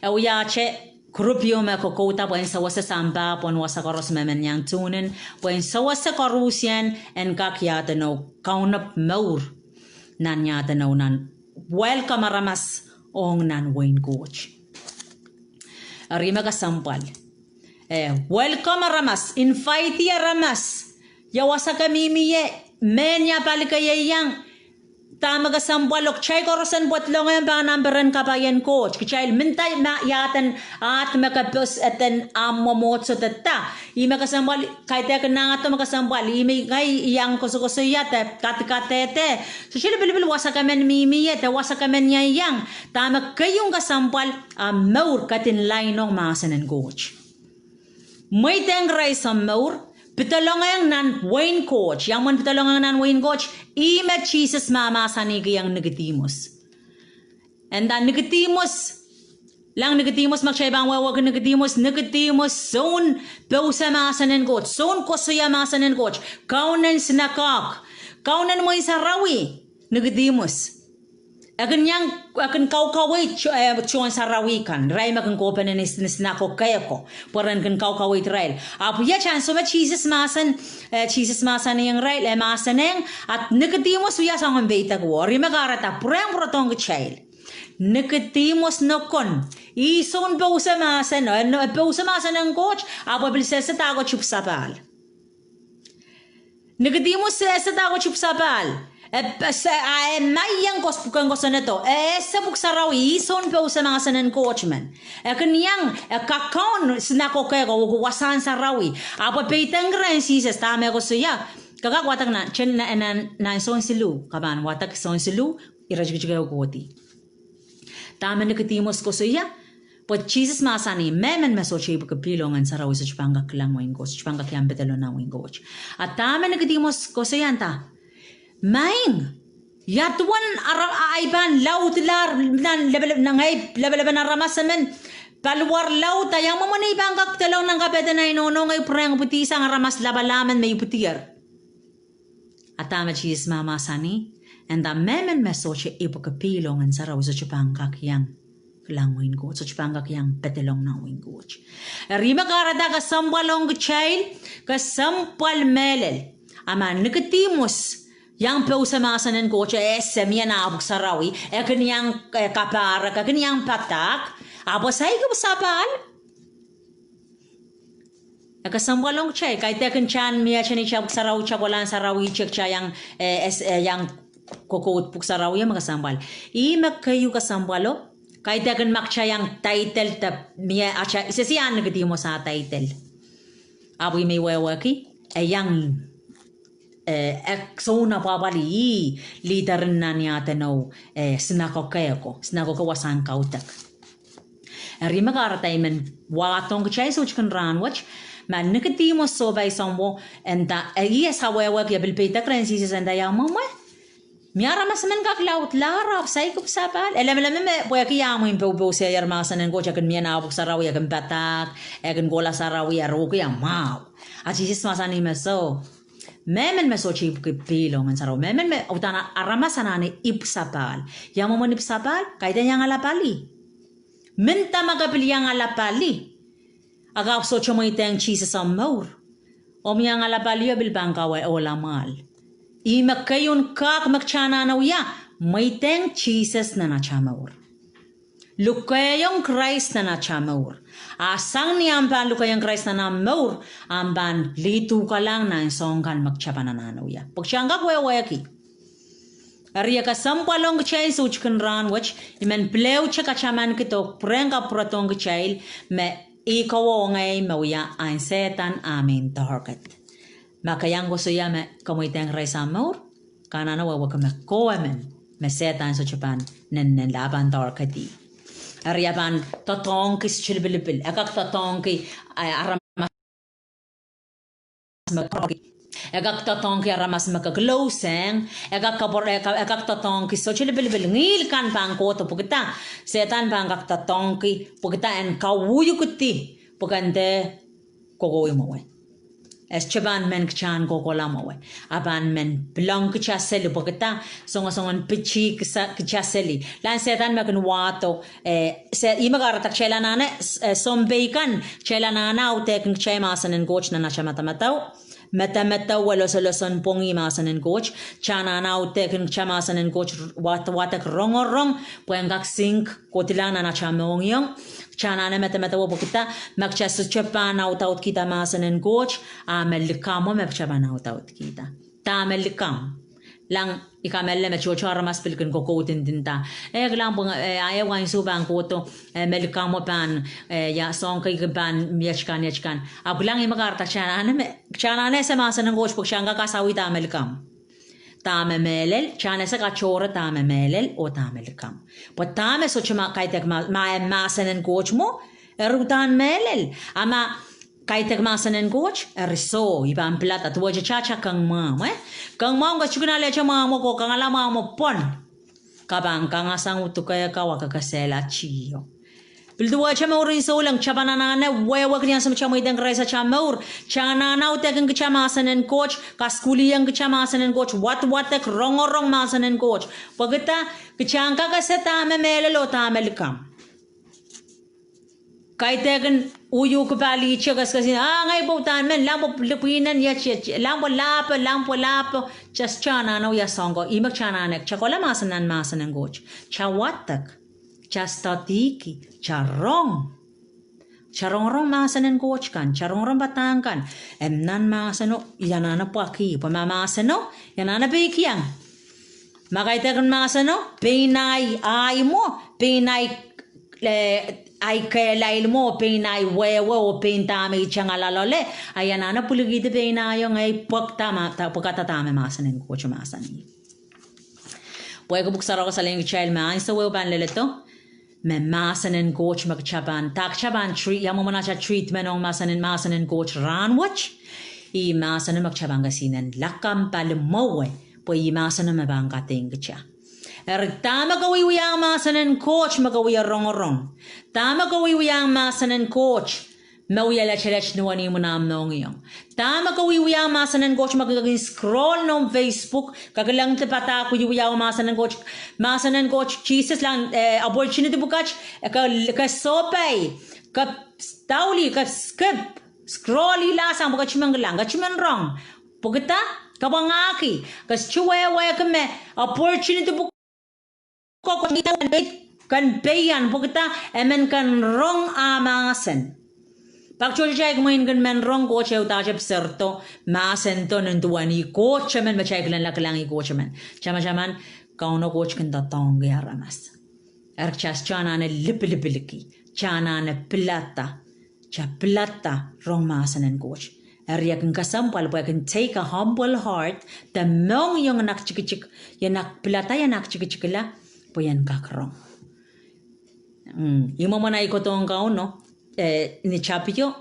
E wiahte group ieu me kokouda pwehn sewese sampah, pwehn wasa koaros me men iang tune in, pwehn sewese koaruhsiehn en kak ia edeno, kaunop mour nan ia edeno, nan welcome aramas ong nan wehin Koht. Eri me kesempwal. Eh, welcome aramas, invite aramas. Ia wasa ke mihmi ie, mehn ia pali ke ieiang, dahme kesempwal, oh kitail koaros en pedolong pahn ahmw peren kapai en Koht. Kitail minda ma ia eden ahd me ke pos eden ahmw mwomwohdiso de da. Ih me kesempwal, kaidehkin ahdo me kesempwal, ih me ngehi iang kosokosoia de kadkadehde. Sohte lipilipil wasa ke men mihmi ie de wasa ke men ieiang, dahme keieu kesempwal, ahmw mour ketin lainong mahsen en Koht. Mweidehng Krais omw mour, pedolong nan wehin Koht. Ia mwomwen pedolong nan wehin Koht? Ih me Sises mahmahsanihkihong Nikodimus. E nda Nikodimus, lang Nikodimus, ma kitail pahn wehwehki Nikodimus, Nikodimus soun pouse mahsen en Koht, soun koasoia mahsen en Koht, kaunen sinakok, kaunen mwein sarawi, Nikodimus. E kin iang, e kin kaukaweid to-, eh, tohn sarawi kan, irail me kin kohpene ni, ni sinakok ko, pwe ren kin kaukaweid irail. Ahpw iet ansou me Sises mahsen, eh, Sises mahsanihong irail, e mahsanihong, a Nikodimus wia soangen peidek wet. Eri me kahrehda, pwurehng pwurodohng kitail. Nikodimus nokon, ih soun pouse mahsen, eh, no-, pouse mahsen en Koht, ahpw e pil sehse dahkot ipwsapahl. Nikodimus sehse dahkot ipwsapahl. E, e, se, a, e maieng kos-, pwuken Kosonnedo. E ese pwuhk sarawi, ih soun pouse mahsen en Koht men. E kin iang, e kakaun sinakok ko, wasahn sarawi. Ahpw e peidengki rehn Sises, dahme e koasoia. Ke kak wadek nan, kin nan, nan, nan Sohn siluh, ke pahn wadek Sohn siluh, iretikitik ehu kohdi. Dahme Nikodimus koasoia, pwe Sises mahsanih, mehmen me sohte ipwiki pihl oh Ngehn Sarawi sohte pahn kak kilang wehin Koht, sohte pahn kak iang pedolong nan wehin Koht. A dahme Nikodimus koasoia, e nda, maing, ia duwen ara-, a, ahi pahn laudilahr nan lepele-, nan ahi lepelepen aramas emen, paliwar laud, a ia mwomwen I pahn kak pedelong nan kapehden ei nohno, ngehi pwurehng ipwidi sang aramas lapalap men me ipwidier. A dahme Sises mahmahsanih? E nda mehmen me sohte ipwiki pihl ong Ngehn Sarawi sohte pahn kak iang kilang wehin Koht, sohte pahn kak iang pedelong nan wehin Koht. Eri me kahrehda kesempwal ong kitail, kesempwal mehlel. A ma Nikodihmus iang pousehla mahsen en Koht, e ese mie nan pwuhk sarawi, e kin iang, eh, kapahrek, e kin iang padahk, ahpw e saikinte sapahl. E kesempwal ong kitail, kaidehkin kitail miehte ni kitail pwuhk sarawi, kitail kolahng sarawi, kitail iang, eh, es-, eh, iang kokoud pwuhk sarawi, me kesempwal. Ih me keieu kesempwalo, kaidehkin ma kitail iang title de mie atail, sehse ahn Nikodihmus ah title. Ahpw ih me I wehwehki, e iang, eh, e soun apwapwalih, ih leader en nan iahdeno, eh, sinakoke ko, sinakoke wasahn kaudok. Eri me kahrehda I men wahdohng kitail soutik en rahnwet, ma Nikodihmus sohpai soangen, e nda, eh, ih e sawehwehki, e pil peidek rehn Sises, e nda ia mwomwe, mie aramas men kak laudlahr ahpw saikinte sapahl? E lemeleme me pwehki ia mwomwen poupou seier mahsen en Koht, e kin mie nan pwuhk sarawi, e kin padahk, e kin kohla sarawi, e rohki ia mwahu. A Sises mahsanih me soh, mehmen me sohte ipwiki pihl ong Ngehn Sarawi, mehmen me uhdahn aramas anahne ipwsapahl. Ia mwomwen ipwsapahl? Kaidehn iang alapali. Mendahte ma ke pil iang alapali, a ke ahpw sohte mweidehng Sises omw mour, omw iang alapalio pil pahn kawe ohla mwahl. Ih me keieun kak me kitail anahne wia, mweidehng Sises nan atail mour. Lukehiong Krais nan atail mour. A sang ni omw pahn lukehiong Krais nan omw mour, omw pahn liduhkalahng nan soahng kan me kitail pahn anahne wia. Pwe kitail kak wehwehki. Eri e kesempwal ong kitail soutik en rahnwet, I men pil ehute katamanki de pwurehng kapwuredohng kitail me ih kowe oh ngehi me wia ahn Sehdan ah main target. Ma ke iang koasoia me ke mweidehng Krais ahmw mour, ke anahne wehwehki me kowe men, me Sehdan sohte pahn nennenla, pahn target-i. Eri e pahn doadoahngki sohte lipilipil, e kak doadoahngki, eh, aramas me, e kak doadoahngki aramas me ke close-ehng, e kak kapwur-, e ka-, e kak doadoahngki sohte lipilipil, ngihl kan pahn kohdo pwehkida, Sehdan pahn kak doadoahngki pwehkida en kauhukihdi, pwehki e nda kokohwei mwowe. E sohte pahn men kitail en kohkohla mwowe. A pahn men pilong kitail seli pwehkida, songosongen pitih kitail seli. Lahn Sehdan me kin wahdo, eh, se-, ih me kahrehda kitail anahne, eh, sounpei kan, kitail anahne audehkin kitail mahsen en Koht nan atail madamadau. Madamadau, eh, losolloson pwongih mahsen en Koht. Kitail anahne audehkin kitail mahsen en Koht, wad-, wadek rongorong, pwe en kak sink kohdihlahng nan atail mohngiong. Kitail anahne madamadau pwehkida, ma kitail sohte pahn audaudkihda mahsen en Koht, a me likamwo me kitail pahn audaudkihda. Dahme likamw? Lahng I kamehlele me tohto aramas pil kin kokoudinda. Eh, kilang pwe, eh, a ia ansou pahn kohdo, eh, me likamwo pahn, eh, ia soahng kei kin pahn mietkan, mietkan. Ahpw kilang ih me kahrehda kitail anahne me, kitail anahne ese mahsen en Koht pwe kitail kak kasawih dahme likamw. Dahme mehlel, kitail anahne ese katohre dahme mehlel oh dahme likamw. Pwe dahme sohte ma-, kaidehk ma-, ma-, mahsen en Koht mwo, eri uhdahn mehlel. A ma kaidehk mahsen en Koht, eri soh, I pahn pilada duwehte kitail kengmwahmw, eh? Kengmwahmw, ke tikin alehte mwahmwo ko, kangala mwahmwo pwon. Ke pahn kangasang uduke kau a ke kesehla tio. Pil duwehte mourin souleng, kitail pahn anahne wehwehki ni ansou me kitail mweidehng Krais atail mour, kitail anahne audehkin kitail mahsen en Koht, kasukuhlihong kitail mahsen en Koht, wadwadek rongorong mahsen en Koht. Pwehkida, kitail kak ese dahme mehlel oh dahme likamw. Kaidehkin uhki pali, kak kesikesik, ah, ngehi pwe uhdahn men, lahng pwe lipwihnen, iet, iet, lahng pwe lahpo, lahng pwe lahpo, kitail sohte anahne wia soahng ko, ih me kitail anahne, kitail kohla mahsen nan mahsen en Koht, kitail wadek, kitail studyki, kitail rong. Kitail rongorong mahsen en Koht kan, kitail rongorong padahk kan, e nan mahseno, I anahne pwakih, pwe ma mahseno, I anahne peikiong. Ma kaidehkin mahseno, pein ahi, ahi mwo, pein ahi, eh, ahi kehlail mwo, pein ahi wehwe, oh pein dahme I tengala loale, a I anahne pwilikihdi pein ahi oh ngehi pwekada ma-, da-, pwekada dahme mahsen en Koht mahsanih. Pwehki pwuhk sarawi kasalehiong kitail me ansou ehu pahn leledo, me mahsen en Koht me kitail pahn, dahme kitail pahn tre-, ia mwomwen atail treatment ong mahsen en, mahsen en Koht rahnwet, ih mahseno me kitail pahn kesihnen lakapw pali mwowe, pwe ih mahseno me pahn kadeik kitail. Eri dahme ke wiwiahiong mahsen en Koht me ke wie rongorong? Dahme ke wiwiahiong mahsen en Koht me wie letelet ni wenihmw en ahmw mohngiong? Dahme ke wiwiahiong mahsen en Koht me ke kin scroll noumw Facebook, ke kilangdi padahk wiwiahiong mahsen en Koht? Mahsen en Koht, Sises, lang, eh, opportunity pwukat, ke, ke sohpai, ke daulih, ke skip, scroll-ihla sang pwe ke kin men kilang, ke kin men rong. Pwekida? Kapwangahki, ke sohte wehwehki me opportunity pwukat, ke peian, pwekida? E men kin rong ah mahsen. Pak tohtohtail kumwail kin men rong Koht, e udahte pil serdo mahsendo nin duwen ih Koht emen, me kitail kilangla kilang ih Koht emen. Tamataman, Kauno Koht kin doadoahngki aramas. Eri kitail sohte anahne lipilipilki, kitail anahne pilada, kitail pilada rong mahsen en Koht. Eri e kin kesempwal pwe e kin take a humble heart, de mohngiong en aktikitik, ien ak pilada, ien aktikitikla, pwe ien kak rong. Mm, ih mwomwen ahi kohdohng Kauno, eh, ni tapio,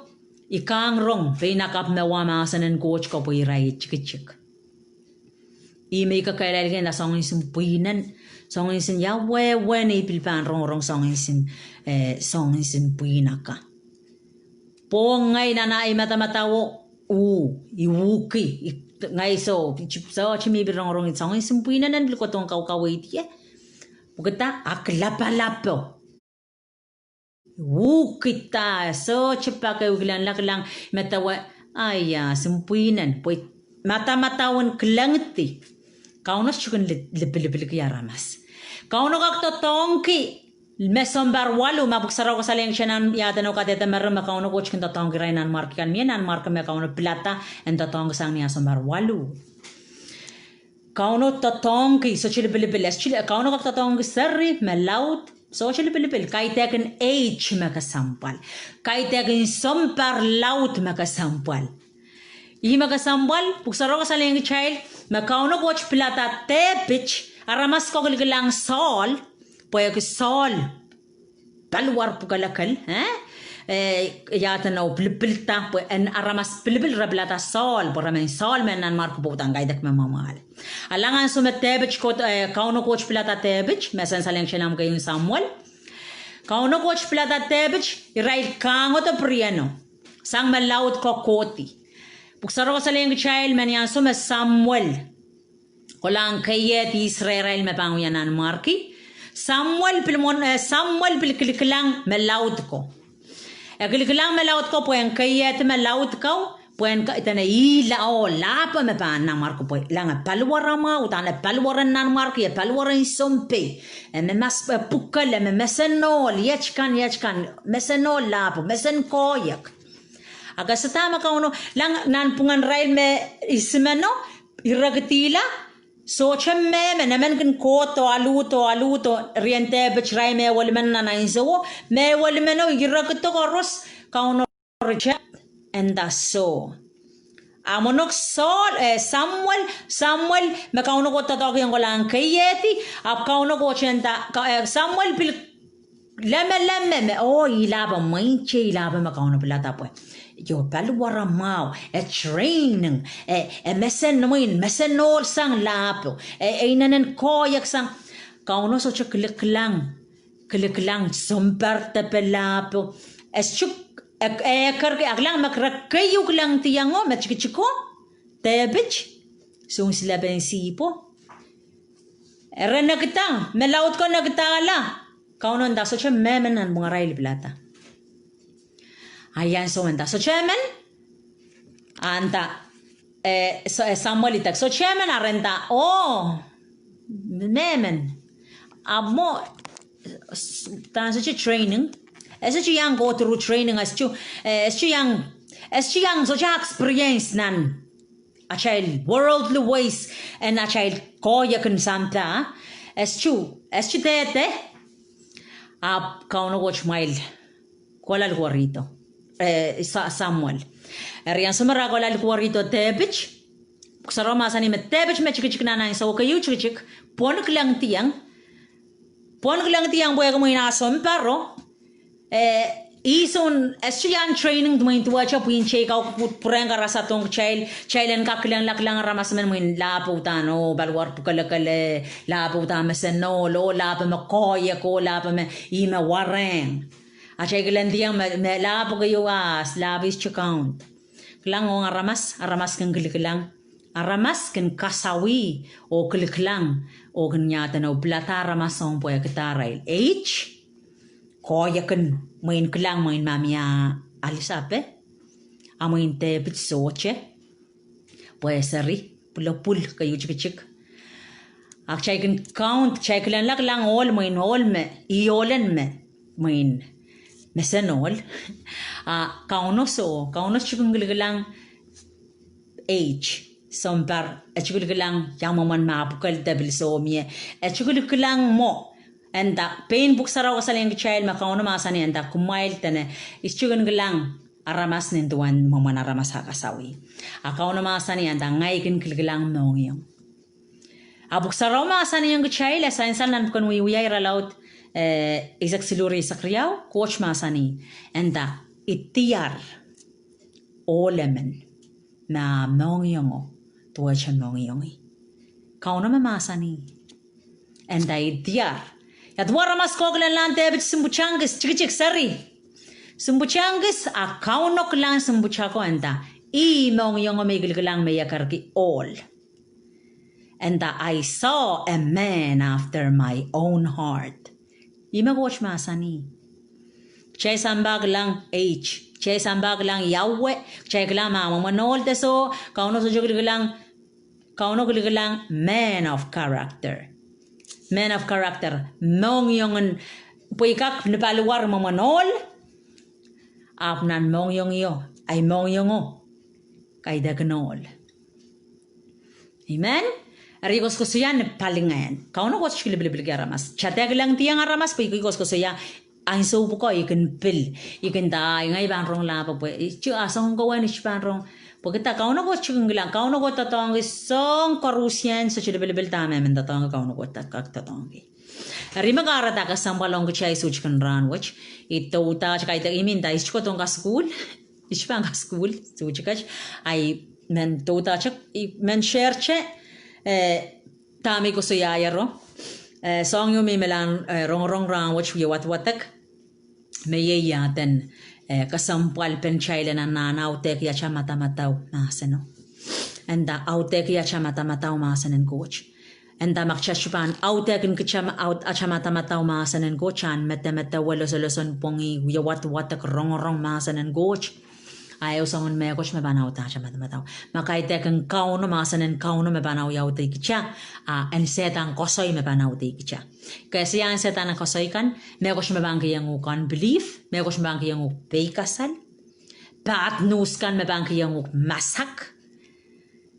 I kahng rong pein akapw me wa mahsen en Koht ko pwe irail tikitik. Ih me I kakairailahr, nda soangen sin pwihnen, soangen sin ia wehwehn ei pil pahn rongorong soangen sin, eh, soangen sin pwihn akan. Pwe ngehi nan ahi madamadau, uh, I uhki, I, ngehi soh, I sohte mi pil rongorong soangen sin pwihnen en pil kohdohng kaukaweid ie. Pwekida? Ak lapalapo. Uhkida, sohte pak ehu kilangla kilang, medewe, aia, sin pwihnen, pwe madamadau en kilangdi. Kauno sohte kin li-, lipilipilki aramas. Kauno kak doadoahngki me sounpar waluh, ma Pwuk Sarawi kasalehiong kitail nan Iahdenou Kadehde Mering me Kauno Koht kin doadoahngki irail nanmwarki kan, mie nanmwarki me Kauno pilada en doadoahngki sang ni ah sounpar waluh. Kauno doadoahngki, sohte lipilipil, e sohte li-, Kauno kak doadoahngki seri me laud, sohte lipilipil, kaidehkin age me kesempwal, kaidehkin sounpar laud me kesempwal. Ih me kesempwal, Pwuk Sarawi kasalehiong kitail me Kauno Koht pilada Depit, aramas ko kilikilang Saul, pwehki Saul paliwar pwukelekel, eh? Eh, Iahdenou pilipilda, pwe en aramas pilipil re pilada Saul, pwe re men Saul me nanmwarki pwe uhdahn kaidehk me mwamwahl. A lang ansou me Depit Koht, eh, Kauno Koht pilada Depit, me sansalehng kitail nan keieun Samuel. Kauno Koht pilada Depit, irail kahngodo pwurieno sang me laud ko kohdi. Pwuk Sarawi kasalehiong kitail me ni ansou me Samuel kolahng keiehdi Israel me pahn wia nanmwarki, Samuel pil mwo-, eh, Samuel pil kilikilang me laud ko. E kilikilang me laud ko pwehn keiehdi me laud ko, pwehn ka-, dene ihla oh lahpo me pahn nanmwarki pwe, lang e paliwar mwahu, uhdahn e paliwar en nanmwarki, e paliwar en sounpei, e me mas, eh, pwukel, e me mesen ohl, iet kan, iet kan, mesen ohl lahpo, mesen koahiek. A kesada me Kauno, lang nanpwungen irail me isimeno, irekidihla, sohte mehmen, emen kin kohdo, aluhdo, aluhdo, rien Depit irail me welimen nan ansouo, me welimeno irekido koaros, Kauno reject, e nda soh. A mwohn ok Saul, eh, Samuel, Samuel, me Kauno Koht doadoahkiong kolahng keiehdi, ahpw Kauno Koht e nda, ka-, eh, Samuel pil lemeleme me, oh, ih lahpo, mweinte ih lahpo me Kauno pilada pwe, io, paliwar mwahu, e training, e, e mesen mwein, mesen ohl sang lahpo, e, e inenen koahiek sang, Kauno sohte kilikilang, kilikilang sounpar depe lahpo, e sohte, e, e kerki, a kilang me re keieu kilangdiong o, me tikitiko, Depit, soun silepen sihpwo. Ere nekidang, me laud ko nekidahla, Kauno nda sohte mehmen nanpwungarail pilada. A ian soh nda sohte men, a nda, eh, so-, eh, Samuel idek sohte men, a re nda, oh, mehmen. A mwo, s-, dan sohte training. E sohte iang go through training, e sohte, eh, e sohte iang, e sohte iang sohte experience nan atail worldly ways, en atail koahiek en sampah, e sohte, e sohte dehde, ahpw Kauno Koht mwail kolal kuwerihdo, eh, Sa-, Samuel. Eri ansou me re kolal kuwerihdo Depit, Pwuk Sarawi mahsanih me Depit me tikitik nan ansouo, keieu tikitik, pwon kilangdiong, pwon kilangdiong pwehki mwein ah sounparo, eh, Ih soun, e sohte iang training mwein duwehte pwihn teikan pwurehng karasadohng kitail, kitail en kak kilangla kilang aramas men mwein lahpo uhdahn oh paliwar pwukelekele, lahpo uhdahn mesenohl, oh lahpo me koahiek, oh lahpo me ih me warehng. A kitail kilangdiong me, me lahpo keieu ahs, lahpo is to count. Kilang ong aramas, aramas kin kilikilang. Aramas kin kasawih oh kilikilang oh kin iaden oh pilada aramas ong pwehkida arail age. Koahiek en mwein kilang mwein ma mie alisape, a mwein dehpit sohte, pwe seri, pwulopwul keieu tikitik. A kitail kin count, kitail kilangla kilang ohl mwein ohl me, ih ohlen me, mwein mesenohl. A Kauno soh, Kauno sohte kin kilikilang age, sounpar, e sohte kilikilang ia mwomwen ma pwukel de pil soh mie. E sohte kilikilang mwo. E nda pein Pwuhk Sarawi kasalehiong kitail me Kauno mahsanih e nda kumwail dene, I sohte kin kilang aramas nin duwen mwomwen aramas a kasawih. A Kauno mahsanih e nda ngehi kin kilikilang mohngiong. A Pwuhk Sarawi mahsanihong kitail, e sansal nan pwuken Wiewia irelaud, eh, eisek siluh, eisek riau, Koht mahsanih e nda, I diar ohl emen me a mohngiongo duwehte mohngiongi. Kauno me mahsanih e nda I diar. Ia duwen aramas kohkohla nan dehpit? Sihmpwutak kis, tikitik, seri. Sihmpwutak kis, a Kauno kilang sihmpwutako e nda, ih mohngiong me I kilikilang me I ekerki ohl. E nda, I saw a man after my own heart. Ih me Koht mahsanih. Kitail sampah kilang age, kitail sampah kilang ia wet, kitail kilang ma mwomwen ohl de soh, Kauno sohte kilikilang, Kauno kilikilang man of character. Man of character, mohngiong en, pwe I kak ni paliwar mwomwen ohl, ahpw nan mohngiongio, ahi mohngiongio kaidehkin ohl. Amen. Eri koasoakoasoia ni palingehn. Kauno Koht sohte kilipilipilki aramas. Kitail dehr kilangdiong aramas pwe I koasoakoasoia ansou pwuko I kin pil. I kin nda, ngehi pahn rong lahpo pwe I sohte, a soangen kowe I sohte pahn rong. Pwe kitail, Kauno Koht sohte kin kilang, Kauno Koht doadoahngki soahng koarusie, sohte lipilipil dahme men doadoahngki, Kauno Koht kak doadoahngki. Eri me kahrehda kesempwal ong kitail soutik en rahn wet, I douda, kaidehk I men nda I sohte kohdohng kasukuhl, I sohte pahn kasukuhl, soutik et, ahi men douda, I men share-te, eh, dahme I koasoiaiero, eh, soahng ieu me I melahn, eh, rongorong rahn wet wie wadwadek. Me iei iaden, eh, kesempwal pen kitail en anahne audehki atail madamadau mahseno. E nda audehki atail madamadau mahsen en Koht. E nda ma kitail sohte pahn audehkin kitail ma-, aud-, atail madamadau mahsen en Koht, atail medemedewe, losoloson pwongih, wie wadwadek, rongorong mahsen en Koht, a ehu soangen mehkot me pahn aude atail madamadau. Ma kaidehkin Kauno, mahsen en Kauno me pahn audehki kitail, a en Sehdan koasoi me pahn audehki kitail. Ke ese ahn Sehdan koasoi kan, mehkot me pahn kihong uhk unbelief, mehkot me pahn kihong uhk peikasal, bad news kan me pahn kihong uhk masak.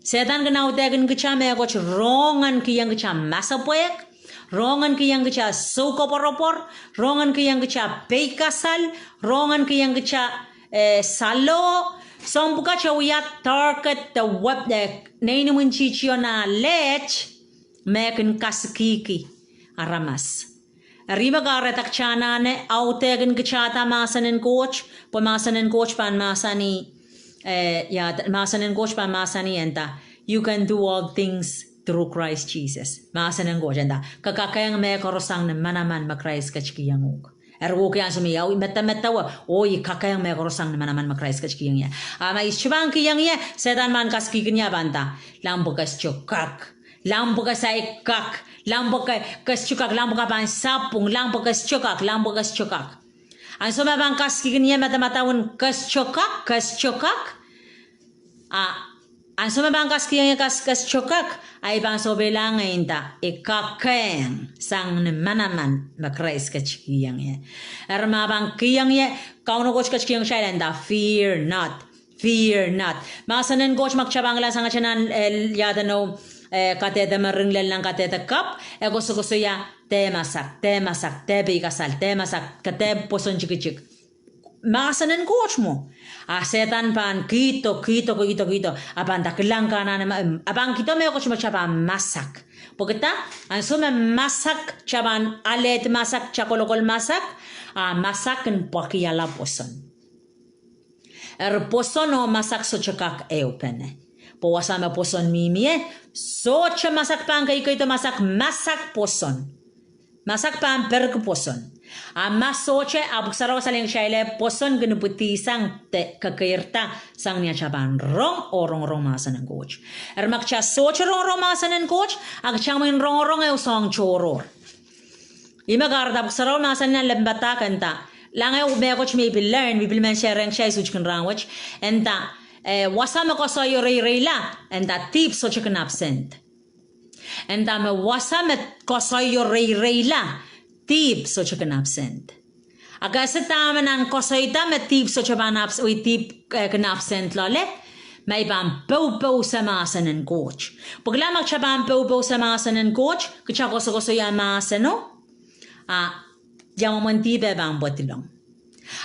Sehdan kin audehkin kitail mehkot, rongen kihong kitail masepwehk, rongen kihong kitail soukoapworopwor, rongen kihong kitail peikasal, rongen kihong kitail, eh, saloh, soahng pwukat e wia target de wep, eh, nein imwintihtio nah leht me kin kasikihki aramas. Eri me kahrehda kitail anahne audehkin kitailda mahsen en Koht, pwe mahsen en Koht pahn mahsanih, eh, ia, mahsen en Koht pahn mahsanih e nda, you can do all things through Christ Jesus. Mahsen en Koht e nda, ke kakehng mehkoaros sang ni manaman me Krais ketikihong uhk. Eri wehwehki ansou me I medemedewe, oh I kakehng mehkoaros sang ni manaman me Krais ketikihong ie. A ma I sohte pahn kihong ie, Sehdan pahn kasikihkin ie pahn nda, lampu, ke sohte kak. Lampu, ke saik kak. Lampu, ke, ke sohte kak. Lampu, ke pahn sapwung. Lampu, ke sohte kak. Lampu, ke sohte kak. Ansou me pahn kasikihkin ie madamadau en ke sohte kak, ke sohte kak. A ansou me pahn kasikihong ie, ke sohte kak, a I pahn sohpeilahng e nda, I kakehng sang ni manaman me Krais ketikihong ie. Eri ma pahn kihong ie, Kauno Koht ketikihong kitail e nda, fear not. Fear not. Mahsen en Koht ma kitail pahn kilang sangete nan, eh, iaden oh, eh, Kadehde Mering lel nan Kadehde Kapw, e koasokoasoia, dehr masak, dehr masak, dehr peikasal, dehr masak, ke dehr pwoson tikitik. mahsen en Koht mwo. A Sehdan pahn kihdo, kihdo, kihdo, kihdo, a pahn nda kilang ke anahne, a pahn kihdo mehkot me kitail pahn masak. Pwehki dah? Ansou me masak, kitail pahn alehdi masak, kitail kolokol masak, a masak kin pwakiala pwoson. Eri pwoson oh masak sohte kak ehupene. Pwe wasa me pwoson mihmi ie, sohte masak pahn keikeido masak, masak pwoson. Masak pahn perki pwoson. A ma sohte, a Pwuhk Sarawi kasalehiong kitail pwoson kin ipwidi sang de kekeirda sang ni atail pahn rong oh rongorong mahsen en Koht. Eri ma kitail sohte rongorong mahsen en Koht, a kitail mwein rongorong ehu soahng tohrohr. Ih me kahrehda Pwuhk Sarawi mahsanih nan lempadahk e nda, kilang ehu mehkot me I pil learn, me I pil men share ong kitail suht kin rahnwet, e nda, eh, wasa me koasoi oh reireila, e nda dihp sohte kin absent. E nda me wasa me koasoi oh reireila, dihp sohte kin absent. A ke ese dahme nan koasoida me dihp sohte pahn abs-, wi dihp, eh, kin absent loale, ma I pahn poupouse mahsen en Koht. Pwe kilang ma kitail pahn poupouse mahsen en Koht, kitail koasokoasoia mahseno, a ia mwomwen dihp e pahn pwadilong.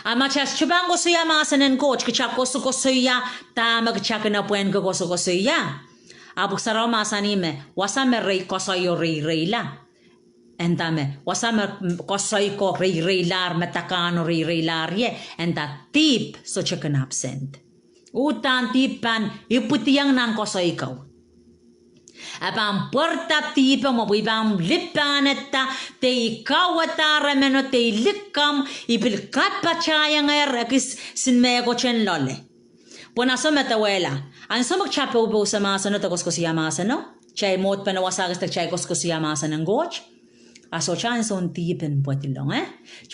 A ma kitail sohte pahn koasoia mahsen en Koht, kitail koasokoasoia dahme kitail kin pwehn koasokoasoia. A Pwuhk Sarawi mahsanih me wasa me rei koasoi oh reireila, e nda me wasa me koasoi ko reireilahr, me dakahn oh reireilahr ie, e nda dihp sohte kin absent. Uhdahn dihp pahn ipwidiong nan koasoi ko. E pahn pwarada dihpo mwo pwe I pahn lipahnehda, de I kauwadahr meno, de I likamw, I pil kapatahiengehr ekis sin mehkot en loale. Pwe na soh me dewehla, ansou me kitail poupouse mahseno de koasokoasoia mahseno, kitail mwohd pene wasa kis de kitail koasokoasoia mahsen en Koht, a sohte ansoun dihp en pwadilong, eh?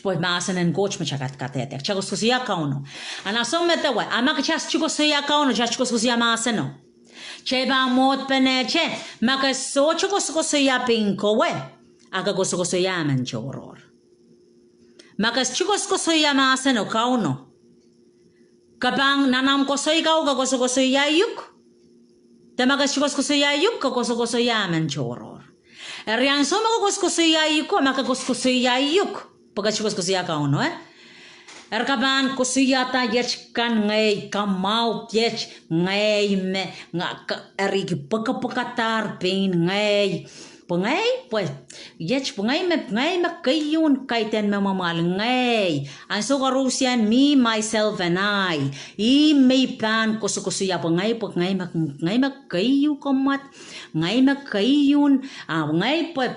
Pwe mahsen en Koht me kitail kadkadehde, kitail koasokoasoia Kauno. A na soh me dewe, a ma kitail sohte koasokoasoia Kauno, kitail koasokoasoia mahseno, kitail pahn mwohd penehte, ma ke sohte koasokoasoia pein kowe, a ke koasokoasoia emen tohrohr. Ma ke sohte koasokoasoia mahseno Kauno, ke pahn nan omw koasoi ko ke koasokoasoia uhk. De ma ke sohte koasokoasoia uhk, ke koasokoasoia emen tohrohr. Eri ansou me ke koasokoasoia uhk, ma ke koasokoasoia uhk, pwe ke sohte koasokoasoia Kauno, eh? Eri ke pahn koasoiada iet kan ngehi, kamwahu iet ngehi me, nga, ka, eri I pwekpwekadahr pein ngehi. Pwe ngehi, pwe iet, pwe ngehi me, ngehi me keieun kaidehn me mwamwal, ngehi. Ansou koaros me I, myself and I, ih me I pahn koasokoasoia pwe ngehi, pwe ngehi me, ngehi me keieu kamwad, ngehi me keieun, a ngehi pwe,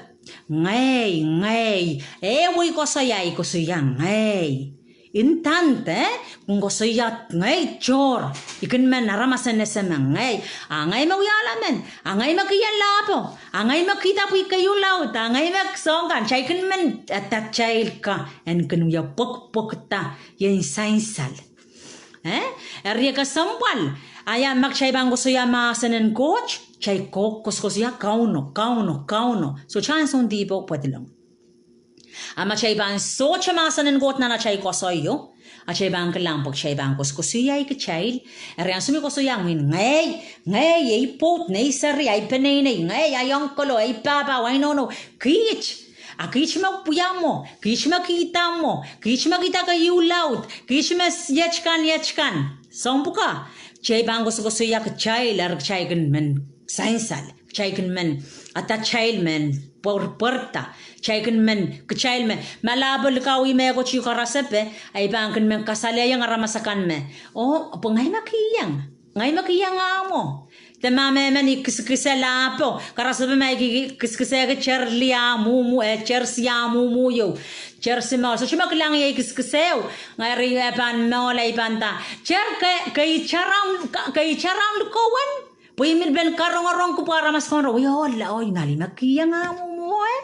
ngehi, ngehi. Ehu koasoi ahi koasoia ngehi. Ntante, eh, kin koasoia ngehi tohr. I kin men aramas en ese me ngehi. A ngehi me wiahla men. A ngehi me kiheng lahpo. A ngehi me kihda pwihn keieu laud. A ngehi me soahng kan. Kitail kin men, eh, atail ka en kin wie pwekpwekda ien sansal. Eh? Eri e kesempwal. A ia ma kitail pahn koasoia mahsen en Koht, kitail ko, koasokoasoia Kauno, Kauno, Kauno. Sohte ansoun dihpo pwadilong. A ma kitail pahn sohte mahsen en Koht nan atail koasoio, a kitail pahn kilang pwe kitail pahn koasokoasoia kitail. Eri ansou me koasoia mwein ngehi, ngehi, ei pwoud, nei seri, ei peneinei, ngehi, ei onkolo, ei pahpa, ei nohno, kiht. A kiht me wia mwo, kiht me kihda mwo, kiht me kihda keieu laud, kiht me iet kan, iet kan. Soahng pwuka, kitail pahn koasokoasoia kitail, eri kitail kin men sansal. Kitail kin men, atail men pwer-, pwerda. Kitail kin men, kitail me, ma lahpo likauih mehkot ieu karasepe, a I pahn kin men kasalehiong aramas akan me, oh, pwe ngehi me kiheng. Ngehi me kiheng ah mwo. De ma mehmen I kiskise lahpo, karasepe ma I ki-, kiskisehki tehr lih ah mwumwu, eh, tehr sia mwumwu ieu, tehr sia mwo, sohte me kilang ie I kiskiseu, ngehi eri e pahn mwohla, I pahn nda, tehr ke, ke itarohng, ke itarohng likowen. Pwe I mihmi pen karongorong kupwuren aramas kan, oh, oh, I nali me kiheng ah mwumwu, eh.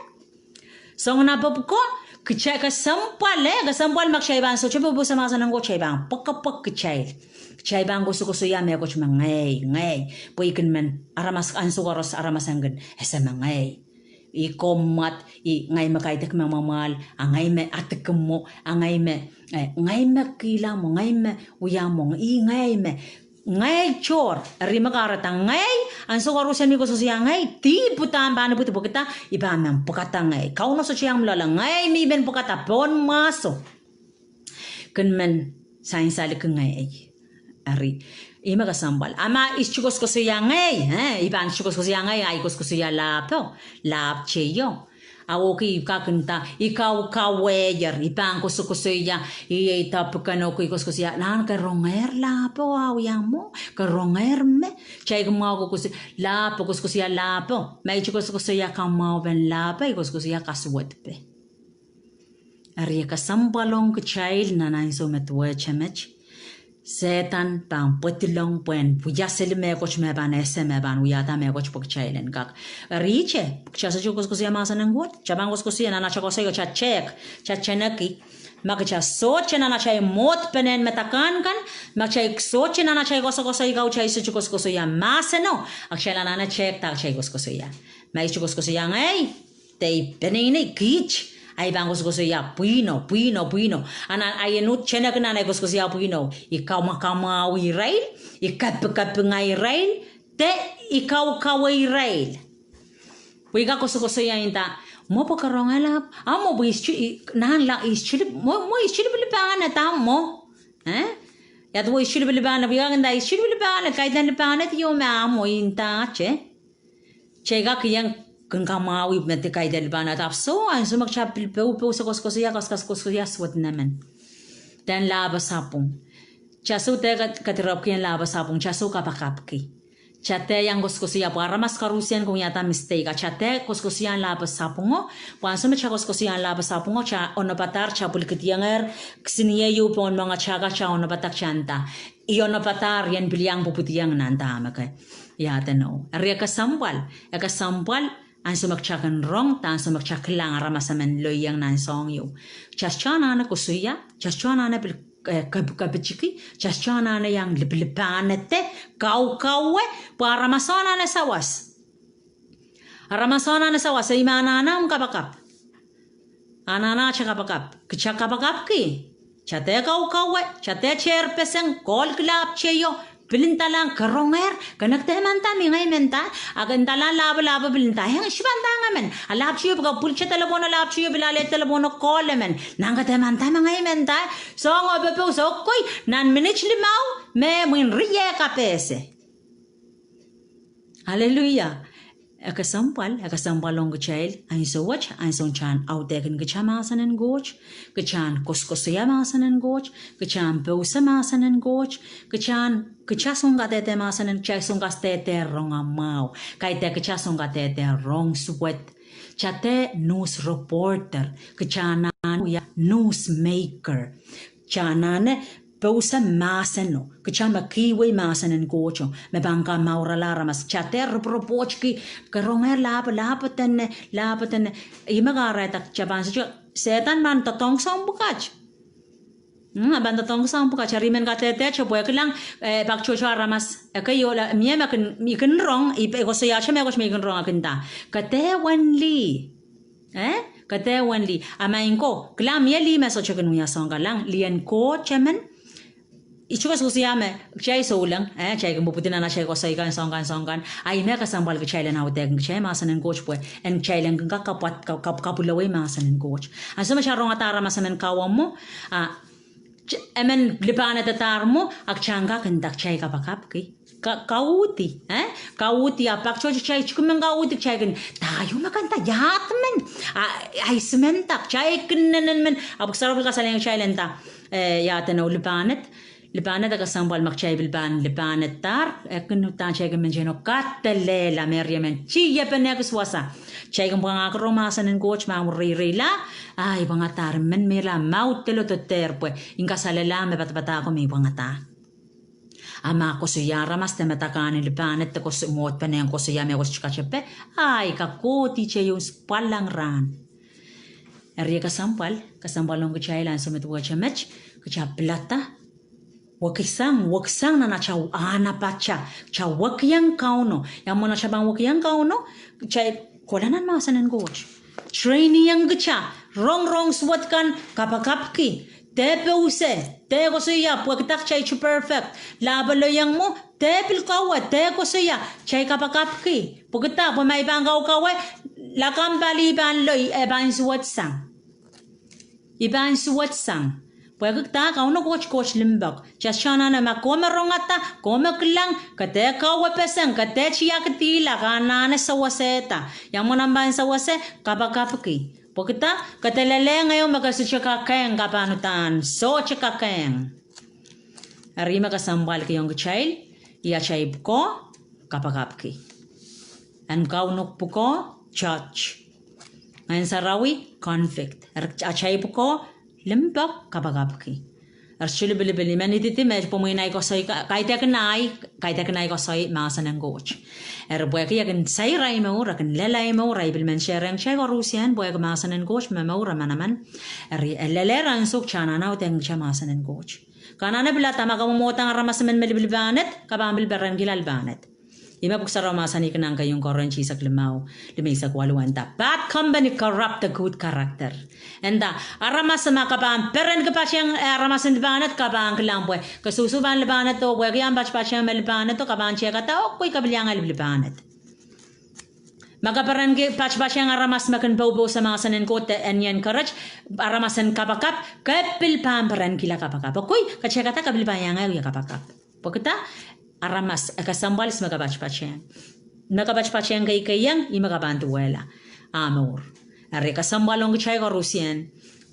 Soangen pwuko, kitail kesempwal, eh, kesempwal ma kitail pahn sohte poupouse mahsen en Koht, kitail pahn pwekpwek kitail. Kitail pahn koasokoasoia mehkot me ngehi, ngehi. Pwe I kin men aramas, ansou koaros aramas en kin ese me ngehi. I kamwad, I ngehi me kaidehk me mwamwal, a ngehi me adiki mwo, a ngehi me, eh, ngehi me kihla mwo, ngehi me wia mwo, ih ngehi me ngehi tohr, eri me kahrehda ngehi, ansou koaros me I koasokoasoia ngehi, dihp uhdahn pahn ipwidi pwehki dah, I pahn men pwekada ngehi. Kauno sohte iang loale, ngehi me I men pwekada pohn mwahso. Kin men Sansal ki ngehi. Eri, ih me kesempwal. A ma I sohte koasokoasoia ngehi, eh, I pahn sohte koasokoasoia ngehi, ahi koasokoasoia lahpo, lahp teio. A wehwehki I kak nda, I kaukaweier, I pahn koasokoasoia, I, I topic kan oko I koasokoasoia, nan ke rongehr lahpo, a wia mwo, ke rongehr me, kitail kin mwahu koasokoasoia lahpo, koasokoasoia lahpo, ma I sohte koasokoasoia kamwahupen lahpo, I koasokoasoia kasuwedpe. Eri e kesempwal ong kitail nan ansou me duwehte met. Sehdan pahn pwedilong pwehn wia seli mehkot me pahn ese me pahn wiahda mehkot pwe kitail en kak. Eri ihte, kitail sohte koasokoasoia mahsen en Koht, kitail pahn koasokoasoia nan atail koasoi, kitail tehk, kitail teneki. Ma kitail sohte nan atail mwohd pene en medek kan, ma kitail sohte nan atail koasokoasoi kan, kitail sohte koasokoasoia mahseno, a kitail anahne tehkda kitail koasokoasoia. Ma I sohte koasokoasoia ngehi, de I peneinei, kiht, ahi pahn koasokoasoia pwihno, pwihno, pwihno. A nan ahi en uhd teneki nan ahi koasokoasoia pwihno, I kamwa, kamwahwih irail, I kapikapinga irail, de I kaukawei irail. Pwe I kak koasokoasoia nda, mwo pwe ke rongehr lahpo, a mwo pwe I sohte, I, nan la I sohte lip-, mwo, mwo I sohte lipilipene, da mwo. Eh? Ia duwe I sohte lipilipene, pwe I kak nda I sohte lipilipene, kaidehn lipilipene ieu me a mwo I ndahte. Kitail kak iang kin kamwahwih me de kaidehn lipilipene, ahpw soh, ansou me kitail pil poupou se koasokoasoia, koasokoasoia suwed emen. Dehn lahpo sapwung. Kitail soh de kat-, kadirepwki en lahpo sapwung, kitail soh kapakapki. Kitail de iang koasokoasoia, pwe aramas koaruhsie kin wiahda mistake, a kitail de koasokoasoia lahpo sapwungo, pwe ansou me kitail koasokoasoia lahpo sapwungo, kitail onopadahr, kitail pwilikihdiengehr, kisiniei ieu pohn moangatail kan kitail onopadahr kitail nda. I onopadahr I en pil iang pwupwidiong nan dahme ke. Ia deno. Eri e kesempwal, e kesempwal, ansou me kitail kin rong, de ansou me kitail kilang aramas emen loieng nan soahng ieu. Kitail sohte anahne koasoia, kitail sohte anahne pil, eh, kap-, kapitiki, kitail sohte anahne iang lipilipene de, kaukawe, pwe aramas anahne sawas. Aramas anahne sawas, e imw anahne omw kapakap. Anahne atail kapakap. Kitail kapakapki. Kitail de kaukawe, kitail de tehrpeseng, kohl kilahpw teio, pil ndalahng ke rongehr, ke nek de manda me ngehi menda, a ke ndalahng lahpo, lahpo pil nda, eh, ngehi sohte pahn nda ngehi men, a lahpw teio pil kapwilkihte delepwohn, lahpw teio pil alehdi delepwohn kohl emen, nan ke de manda me ngehi menda, soangen popohl soh kei, nan minit limau, me mwein riei kapehse. Aleluia. E kesempwal, e kesempwal ong kitail, ansou wet, ansou kitail en audehkin kitail mahsen en Koht, kitail en koasokoasoia mahsen en Koht, kitail en pousehla mahsen en Koht, kitail en, kitail soun kadehde mahsen en, kitail soun kadehde rongamwahu, kaidehn kitail soun kadehde rong suwed, kitail de news reporter, kitail anahne wia news maker. Kitail anahne pousehla mahseno, kitail me kihwei mahsen en Koht, me pahn kamourala aramas, kitail de ripiripwohtki, ke rongehr lahpo, lahpo dene, lahpo dene, ih me kahrehda kitail pahn sohte, Sehdan pahn doadoahngki soahng pwukat. Hmm, pahn doadoahngki soahng pwukat, eri I men kadehde, kitail pwe kilang, eh, pak tohto aramas, ekei ohla, mie me kin, I kin rong, I pe-, koasoiahte mehkot me I kin rong, e kin nda. Ke dehr wen lih. Eh? Ke dehr wen lih. A maing ko, kilang mie lih me sohte kin wia soahng, kilang, lih en Koht emen, I sohte koasokoasoia me, kitail souleng, eh, kitail kin pwupwidi nan atail koasoi kan, soahng kan, soahng kan. A ih me kesempwal kitail en audehkin kitail mahsen en Koht pwe, en kitail en kin kak kapwat-, kap-, kap-, kapwilewei mahsen en Koht. Ansou me kitail rongada aramas emen kawa mwo, a, K-, emen lipahnedadahr mwo, a kitail kak nda kitail kapakapki. Ka-, kauhdi, eh? Kauhdi, a pak tohto kitail tuhke men kauhdi, kitail kin, dahme I men kanda, iahd men, a, ahi simen dak, kitail kin nenen men, a pwuhk sarawi kasalehiong kitail nda, eh, iahd eno lipahned. Lipahned e kesempwal me kitail pil pahn lipahnedadahr, e kin uhdahn kitail kin men teieno kadelehla me riemen, kitail pahn ekis wasa. Kitail kin pwangahki rong mahsen en Koht me mwo reireila, a I pwangadahr men me la mwahu delo doadoahk pwe, I kasalehda me padapadahko me I pwangada. A ma koasoia aramas de me dakani lipahned de koasoia mwohd pene en koasoia me koasoia katepe, a I kak kohdi kitail ieu pwallahng rahn. Eri e kesempwal, kesempwal ong kitail ansou me duwehte met, kitail pilada, wekisang, wekisang nan atail ahnepatail, kitail wekiong Kauno, ia mwomwen atail pahn wekiong Kauno, kitail kohla nan mahsen en Koht. Trainiong kitail, rong rong suwed kan, kapakapki, dehr pousehla, dehr koasoia, pwehki dak kitail sohte perfect, lahpo loieng mwo, dehr pil kawa, dehr koasoia, kitail kapakapki, pwehki dak, pwe ma I pahn kaukawe, lakapw pali I pahn loi, e pahn suwedsang. I pahn suwedsang. Pwehki dah? Kauno Koht Koht limpoak. Kitail anahne ma komw rongada, komw kilang, ke dehr kauwepeseng, ke dehr tiakidihla, ke anahne sewesehda. Ia mwomwen omw pahn sewese? Kapakapki. Pwehki dah? Ke dehr lelehng ehu me ke sohte kakehng kapahn uhdahn, sohte kakehng. Eri me kesempwalki ong kitail, ih atail pwukoa, kapakapki. En Kauno pwukoa, judge. Ngehn Sarawi, convict. Eri atail pwukoa, limpoak, kapakapki. Eri sohte lipilipil, I men ididi me pwomwein ahi koasoi, kaidehkin ahi, kaidehkin ahi koasoi mahsen en Koht. Eri pwehki e kin sair ahi mour, e kin lel ahi mour, ahi pil men shareong kitail koarusie, pwehki mahsen en Koht me mour, manaman. Eri e lelehr ansou kitail anahne audehkin kitail mahsen en Koht. Ke anahne pilada ma ke mwomwohdang aramas emen me lipilipahned, ke pahn pil perenkihla lipahned. Ih me Pwuhk Sarawi mahsanih nan keieun Korint eisek limau, limeisek waluh, e nda, bad company corrupt the good character. E nda, aramas ma ke pahn perenki patehng, eh, aramas en lipahned, ke pahn kilang pwe ke sohsohpen lipahned oh pwehki omw patpatehng me lipahned oh ke pahn tehkada oh kei ke pil iang lipilipahned. Ma ke perenki patpatehng aramas me kin poupous mahsen en Koht, en encourage aramas en kapakap, ke pil pahn perenkihla kapakap. Pwe kei ke tehkada ke pil pahn iang wia kapakap. Pwehki dah? Aramas, e kesempwal ihs me ke patpatehng. Me ke patpatehng keikeiong, ih me ke pahn duwehla. Ah mour. Eri kesempwal ong kitail koarusie.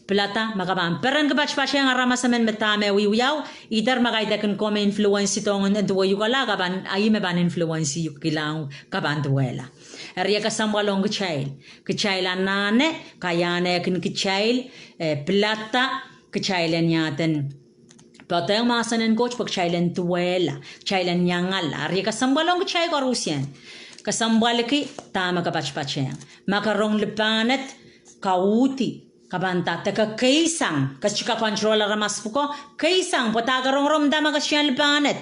Pilada ma ke pahn perenki patpatehng aramas emen me dahme wiewiahu, either ma kaidehkin komw influence-idohng en duwehukala, ke pahn, ah, ih me pahn influence-kihla, ke pahn duwehla. Eri e kesempwal ong kitail. Kitail anahne, kaiahnehkin kitail, eh, pilada, kitail en iaden poadehng mahsen en Koht pwe kitail en duwehla, kitail en iangala. Eri e kesempwal ong kitail koarusie. Kesempwalki dahme ke patpatehng. Ma ke rong lipahned, ke uhdi, ke pahn nda de ke keisang, ke sohte kak control aramas pwukoa, keisang, pwe dah ke rongorong nda ma ke sohte iang lipahned.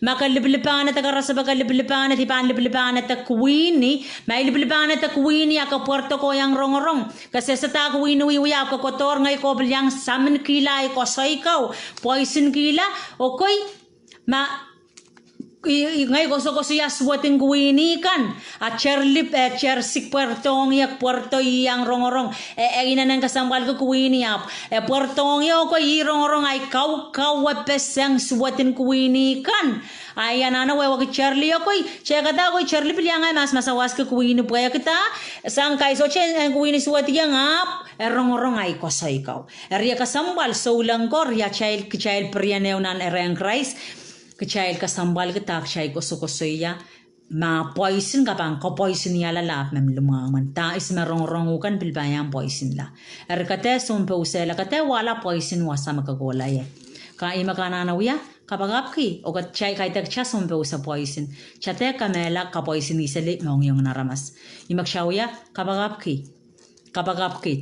Ma ke lipilipahned, ke rasehng pwe ke lipilipahned, I pahn lipilipahned de kuwini, ma I lipilipahned de kuwini a ke pwarada kohieng rongorong. Ke sehse dah kuwini wiewia ke kohdohr ngehi ko pil iang saminkihla ahi koasoi ko, poisonkihla, oh kei, ma, i, i, ngehi koasokoasoia suwedin kuwini kan, a Serli, eh, Sersi pwardohng ie, pwarada iang rongorong, eh, eh, inenen kesempwalki kuwini ahpw, eh, pwardohng ie oh kei ih rongorong ahi kau, kauwepeseng suwedin kuwini kan. A I anahne wehwehki Serli oh kei, tehkada oh kei Serli pil iang mas, masawaski kuwini pwehki dah, sang kai sohte en kuwini suwediong ahpw, e rongorong ahi koasoi ko. Eri e kesempwal souleng ko, riatail, kitail pirien ehu nan erein Krais, kitail kesempwalki dah kitail koasokoasoia, ma poison ke pahn koapoisonihala ahpw me limwahmw en. Dah ihs me rongorong uhk kan pil pahn iang poisonla. Eri ke dehr sounpousehla, ke dehr wahla poison wasa me ke kohla ie. Ka ih me ke anahne wia, kapakapki, oh ke dehr kaidehk kitail sounpousa poison. Kitail dehr kamehla koapoisoni seli mohngiong en aramas. Ih me kitail wia, kapakapki. Kapakapki.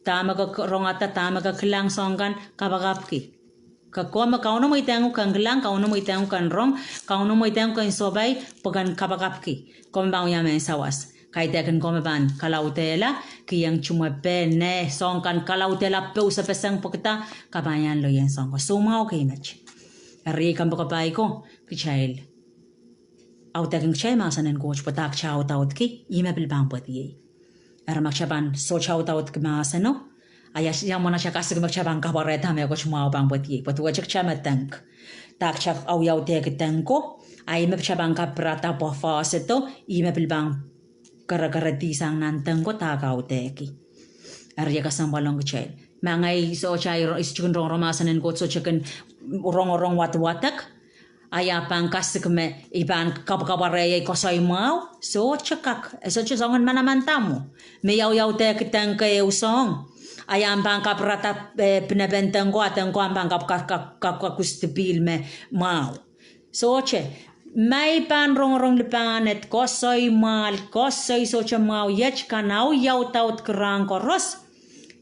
Dahme ke rongada, dahme ke kilang soahng kan, kapakapki. Ke, komw, Kauno mweidehng uhk ken kilang, Kauno mweidehng uhk ken rong, Kauno mweidehng uhk ken sohpai, pwe ken kapakapki. Komw pahn wia mehn sawas. Kaidehkin komw pahn kalaudehla, kiheng tumwe pene, soahng kan kalaudehla, pousapeseng pwehki dah, ke pahn iang loien soahng ko. Soumwahu kei met. Eri kompoakepahi ko, kitail audehkin kitail mahsen en Koht pwe dah kitail audaudki, ih me pil pahn pwediei. Eri ma kitail pahn sohte audaudki mahseno, a ia, ia mwomwen atail kasik me kitail pahn kapwarehda mehkot mwahu pahn pwediei. Pwe duwehte kitail me dengki. Dah kitail audaudki deng ko, a ih me kitail pahn kapirada pwe foahsedo, ih me pil pahn kerekeredi sang nan deng ko dah ke audehki. Eri e kesempwal ong kitail. Ma ngehi sohte, I sohte kin rongorong mahsen en Koht, sohte kin rongorong wadawadek, a ia pahn kasik me I pahn kapwakapware ie koasoi mwahu, sohte kak, e sohte soangen manaman da mwo. Me I audaudki deng ko ehu soahng, a ia pahn kapirada, eh, pinepen deng ko, a deng ko ahpw pahn kap, kap, kap, kapwakapwkusdi pihl me mwahu. Sohte, ma I pahn rongorong lipahned, koasoi mwahl, koasoi sohte mwahu, iet kan audaudaudki rahn koaros,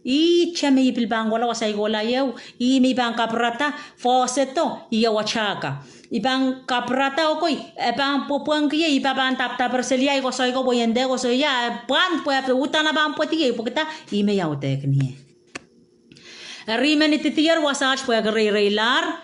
ihte me I pil pahn kohla, wasa I kohla ie, ih me I pahn kapirada, foahsedo, I audaudka. I pahn kapirada oh kei, e pahn pwopwongki ie, I pahn dapdapir seli ahi koasoi ko pwe I en dehr koasoia, e pwand pwe e uhdahn pahn pwediei pwehki dah, ih me I audehkin ie. Eri I men ididi wasaht pwehki reireilahr,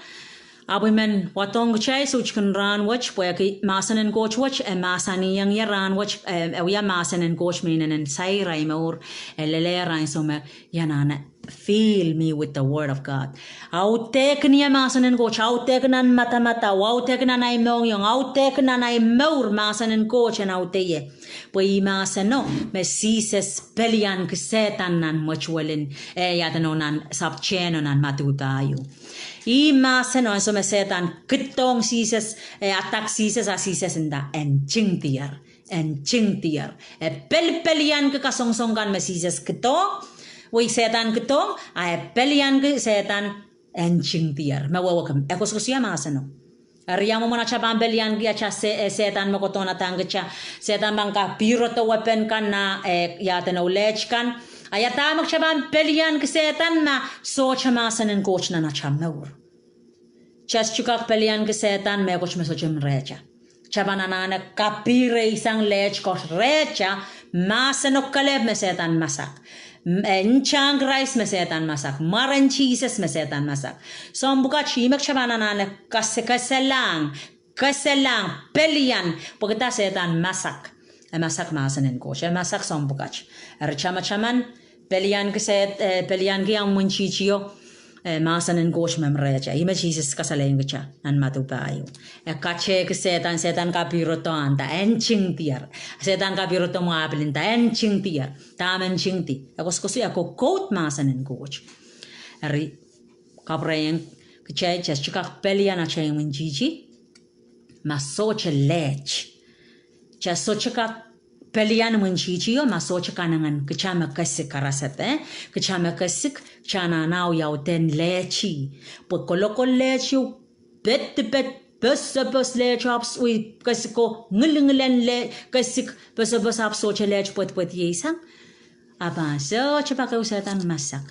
ahpw I men wadohng kitail soutikin rahn wet pwehki mahsen en Koht wet e mahsanihong ie rahn wet, eh, e wia mahsen en Koht me inenen sair ahi mour, e lelehr ansou me I anahne Fill me with the word of God. Audehki ni eh mahsen en Koht, audehki nan madamadau, audehki nan ahi mohngiong, audehki nan ahi mour mahsen en Koht en audeie. Pwe ih mahseno me Sises pelianki Sehdan nan mwetuwel en, eh, ia edeno, nan sapwtehno nan Madiu pahieu. Ih mahseno ansou me Sehdan kidohng Sises, eh, attack Sises, a Sises nda, e ntingdier. E ntingdier. E pelipelianki kasongosong kan me Sises kidohng, wei, Sehdan kidohng, a e pelianki Sehdan, e ntingdier. Me wehwehki, e koasokoasoia mahseno. Eri ia mwomwen atail pahn pelianki atail se-, eh, Sehdan me kohdohn attack kita, Sehdan pahn kapihrodo weapon kan, nah, eh, ia edeno, leht kan. A ia dahme kitail pahn pelianki Sehdan ma sohte mahsen en Koht nan atail mour? Kitail sohte kak pelianki Sehdan mehkot me sohte mi rehtail. Kitail pahn anahne kapireisang leht koaros rehtail, mahseno kelehpw me Sehdan masak. M-, eh, ntahn Krais me Sehdan masak. Mwaren Sises me Sehdan masak. Soahng pwukat ihme kitail pahn anahne kas-, keselahng, keselahng, pelian, pwehki dah Sehdan masak. E masak mahsen en Koht. E masak soahng pwukat. Eri tamataman, pelianki Seht-, eh, pelianki omw imwintihtio, eh, mahsen en Koht me mi rehtail. Ihme Sises kasalehiong kitail nan Madiu pahieu. E katehki Sehdan, Sehdan kapihrodo, a nda e ntingdier. Sehdan kapihrodo mwo, a pil nda e ntingdier. Dahme ntingdi? E koasokoasoia, e kokoud mahsen en Koht. Eri, kapwurehiong kitail, kitail sohte kak pelian atail imwintihti ma sohte leht. Kitail sohte kak pelian imwintihtio ma sohte kanengen kitail me kesik, karasepe. Kitail me kesik, kitail anahne wiawi dehn lehti. Pwe kolokol lehti, pediped, pesepes lehti, ahpw s-, wei, kesiko, ngilingilen le-, kesik, pesepes, ahpw sohte leht pwedipwedieisang. A pahn sohte pak ehu Sehdan masak.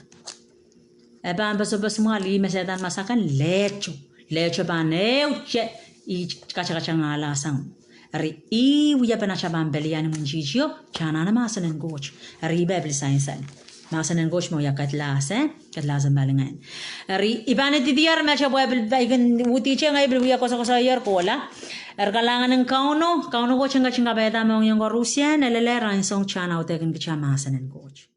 E pahn pesepes mwo, a lih me Sehdan masak en lehto. Lehto pahn ehute, ih katakatangala sang. Eri ih wiepen atail pahn pelian imwintihtio, kitail anahne mahsen en Koht. Eri ih pil sansal. Mahsen en Koht me wia kedlahs, eh? Kedlahs en palingehn. Eri I pahn idihdier me kitail pahn pil, I kin uhdihte ngehi pil wia koasokoasoier kohla. Eri kalahngan en Kauno, Kauno Koht en ketin kapaiada mohngiong koarusie, lelehng rahn soahng kitail en audehkin kitail mahsen en Koht.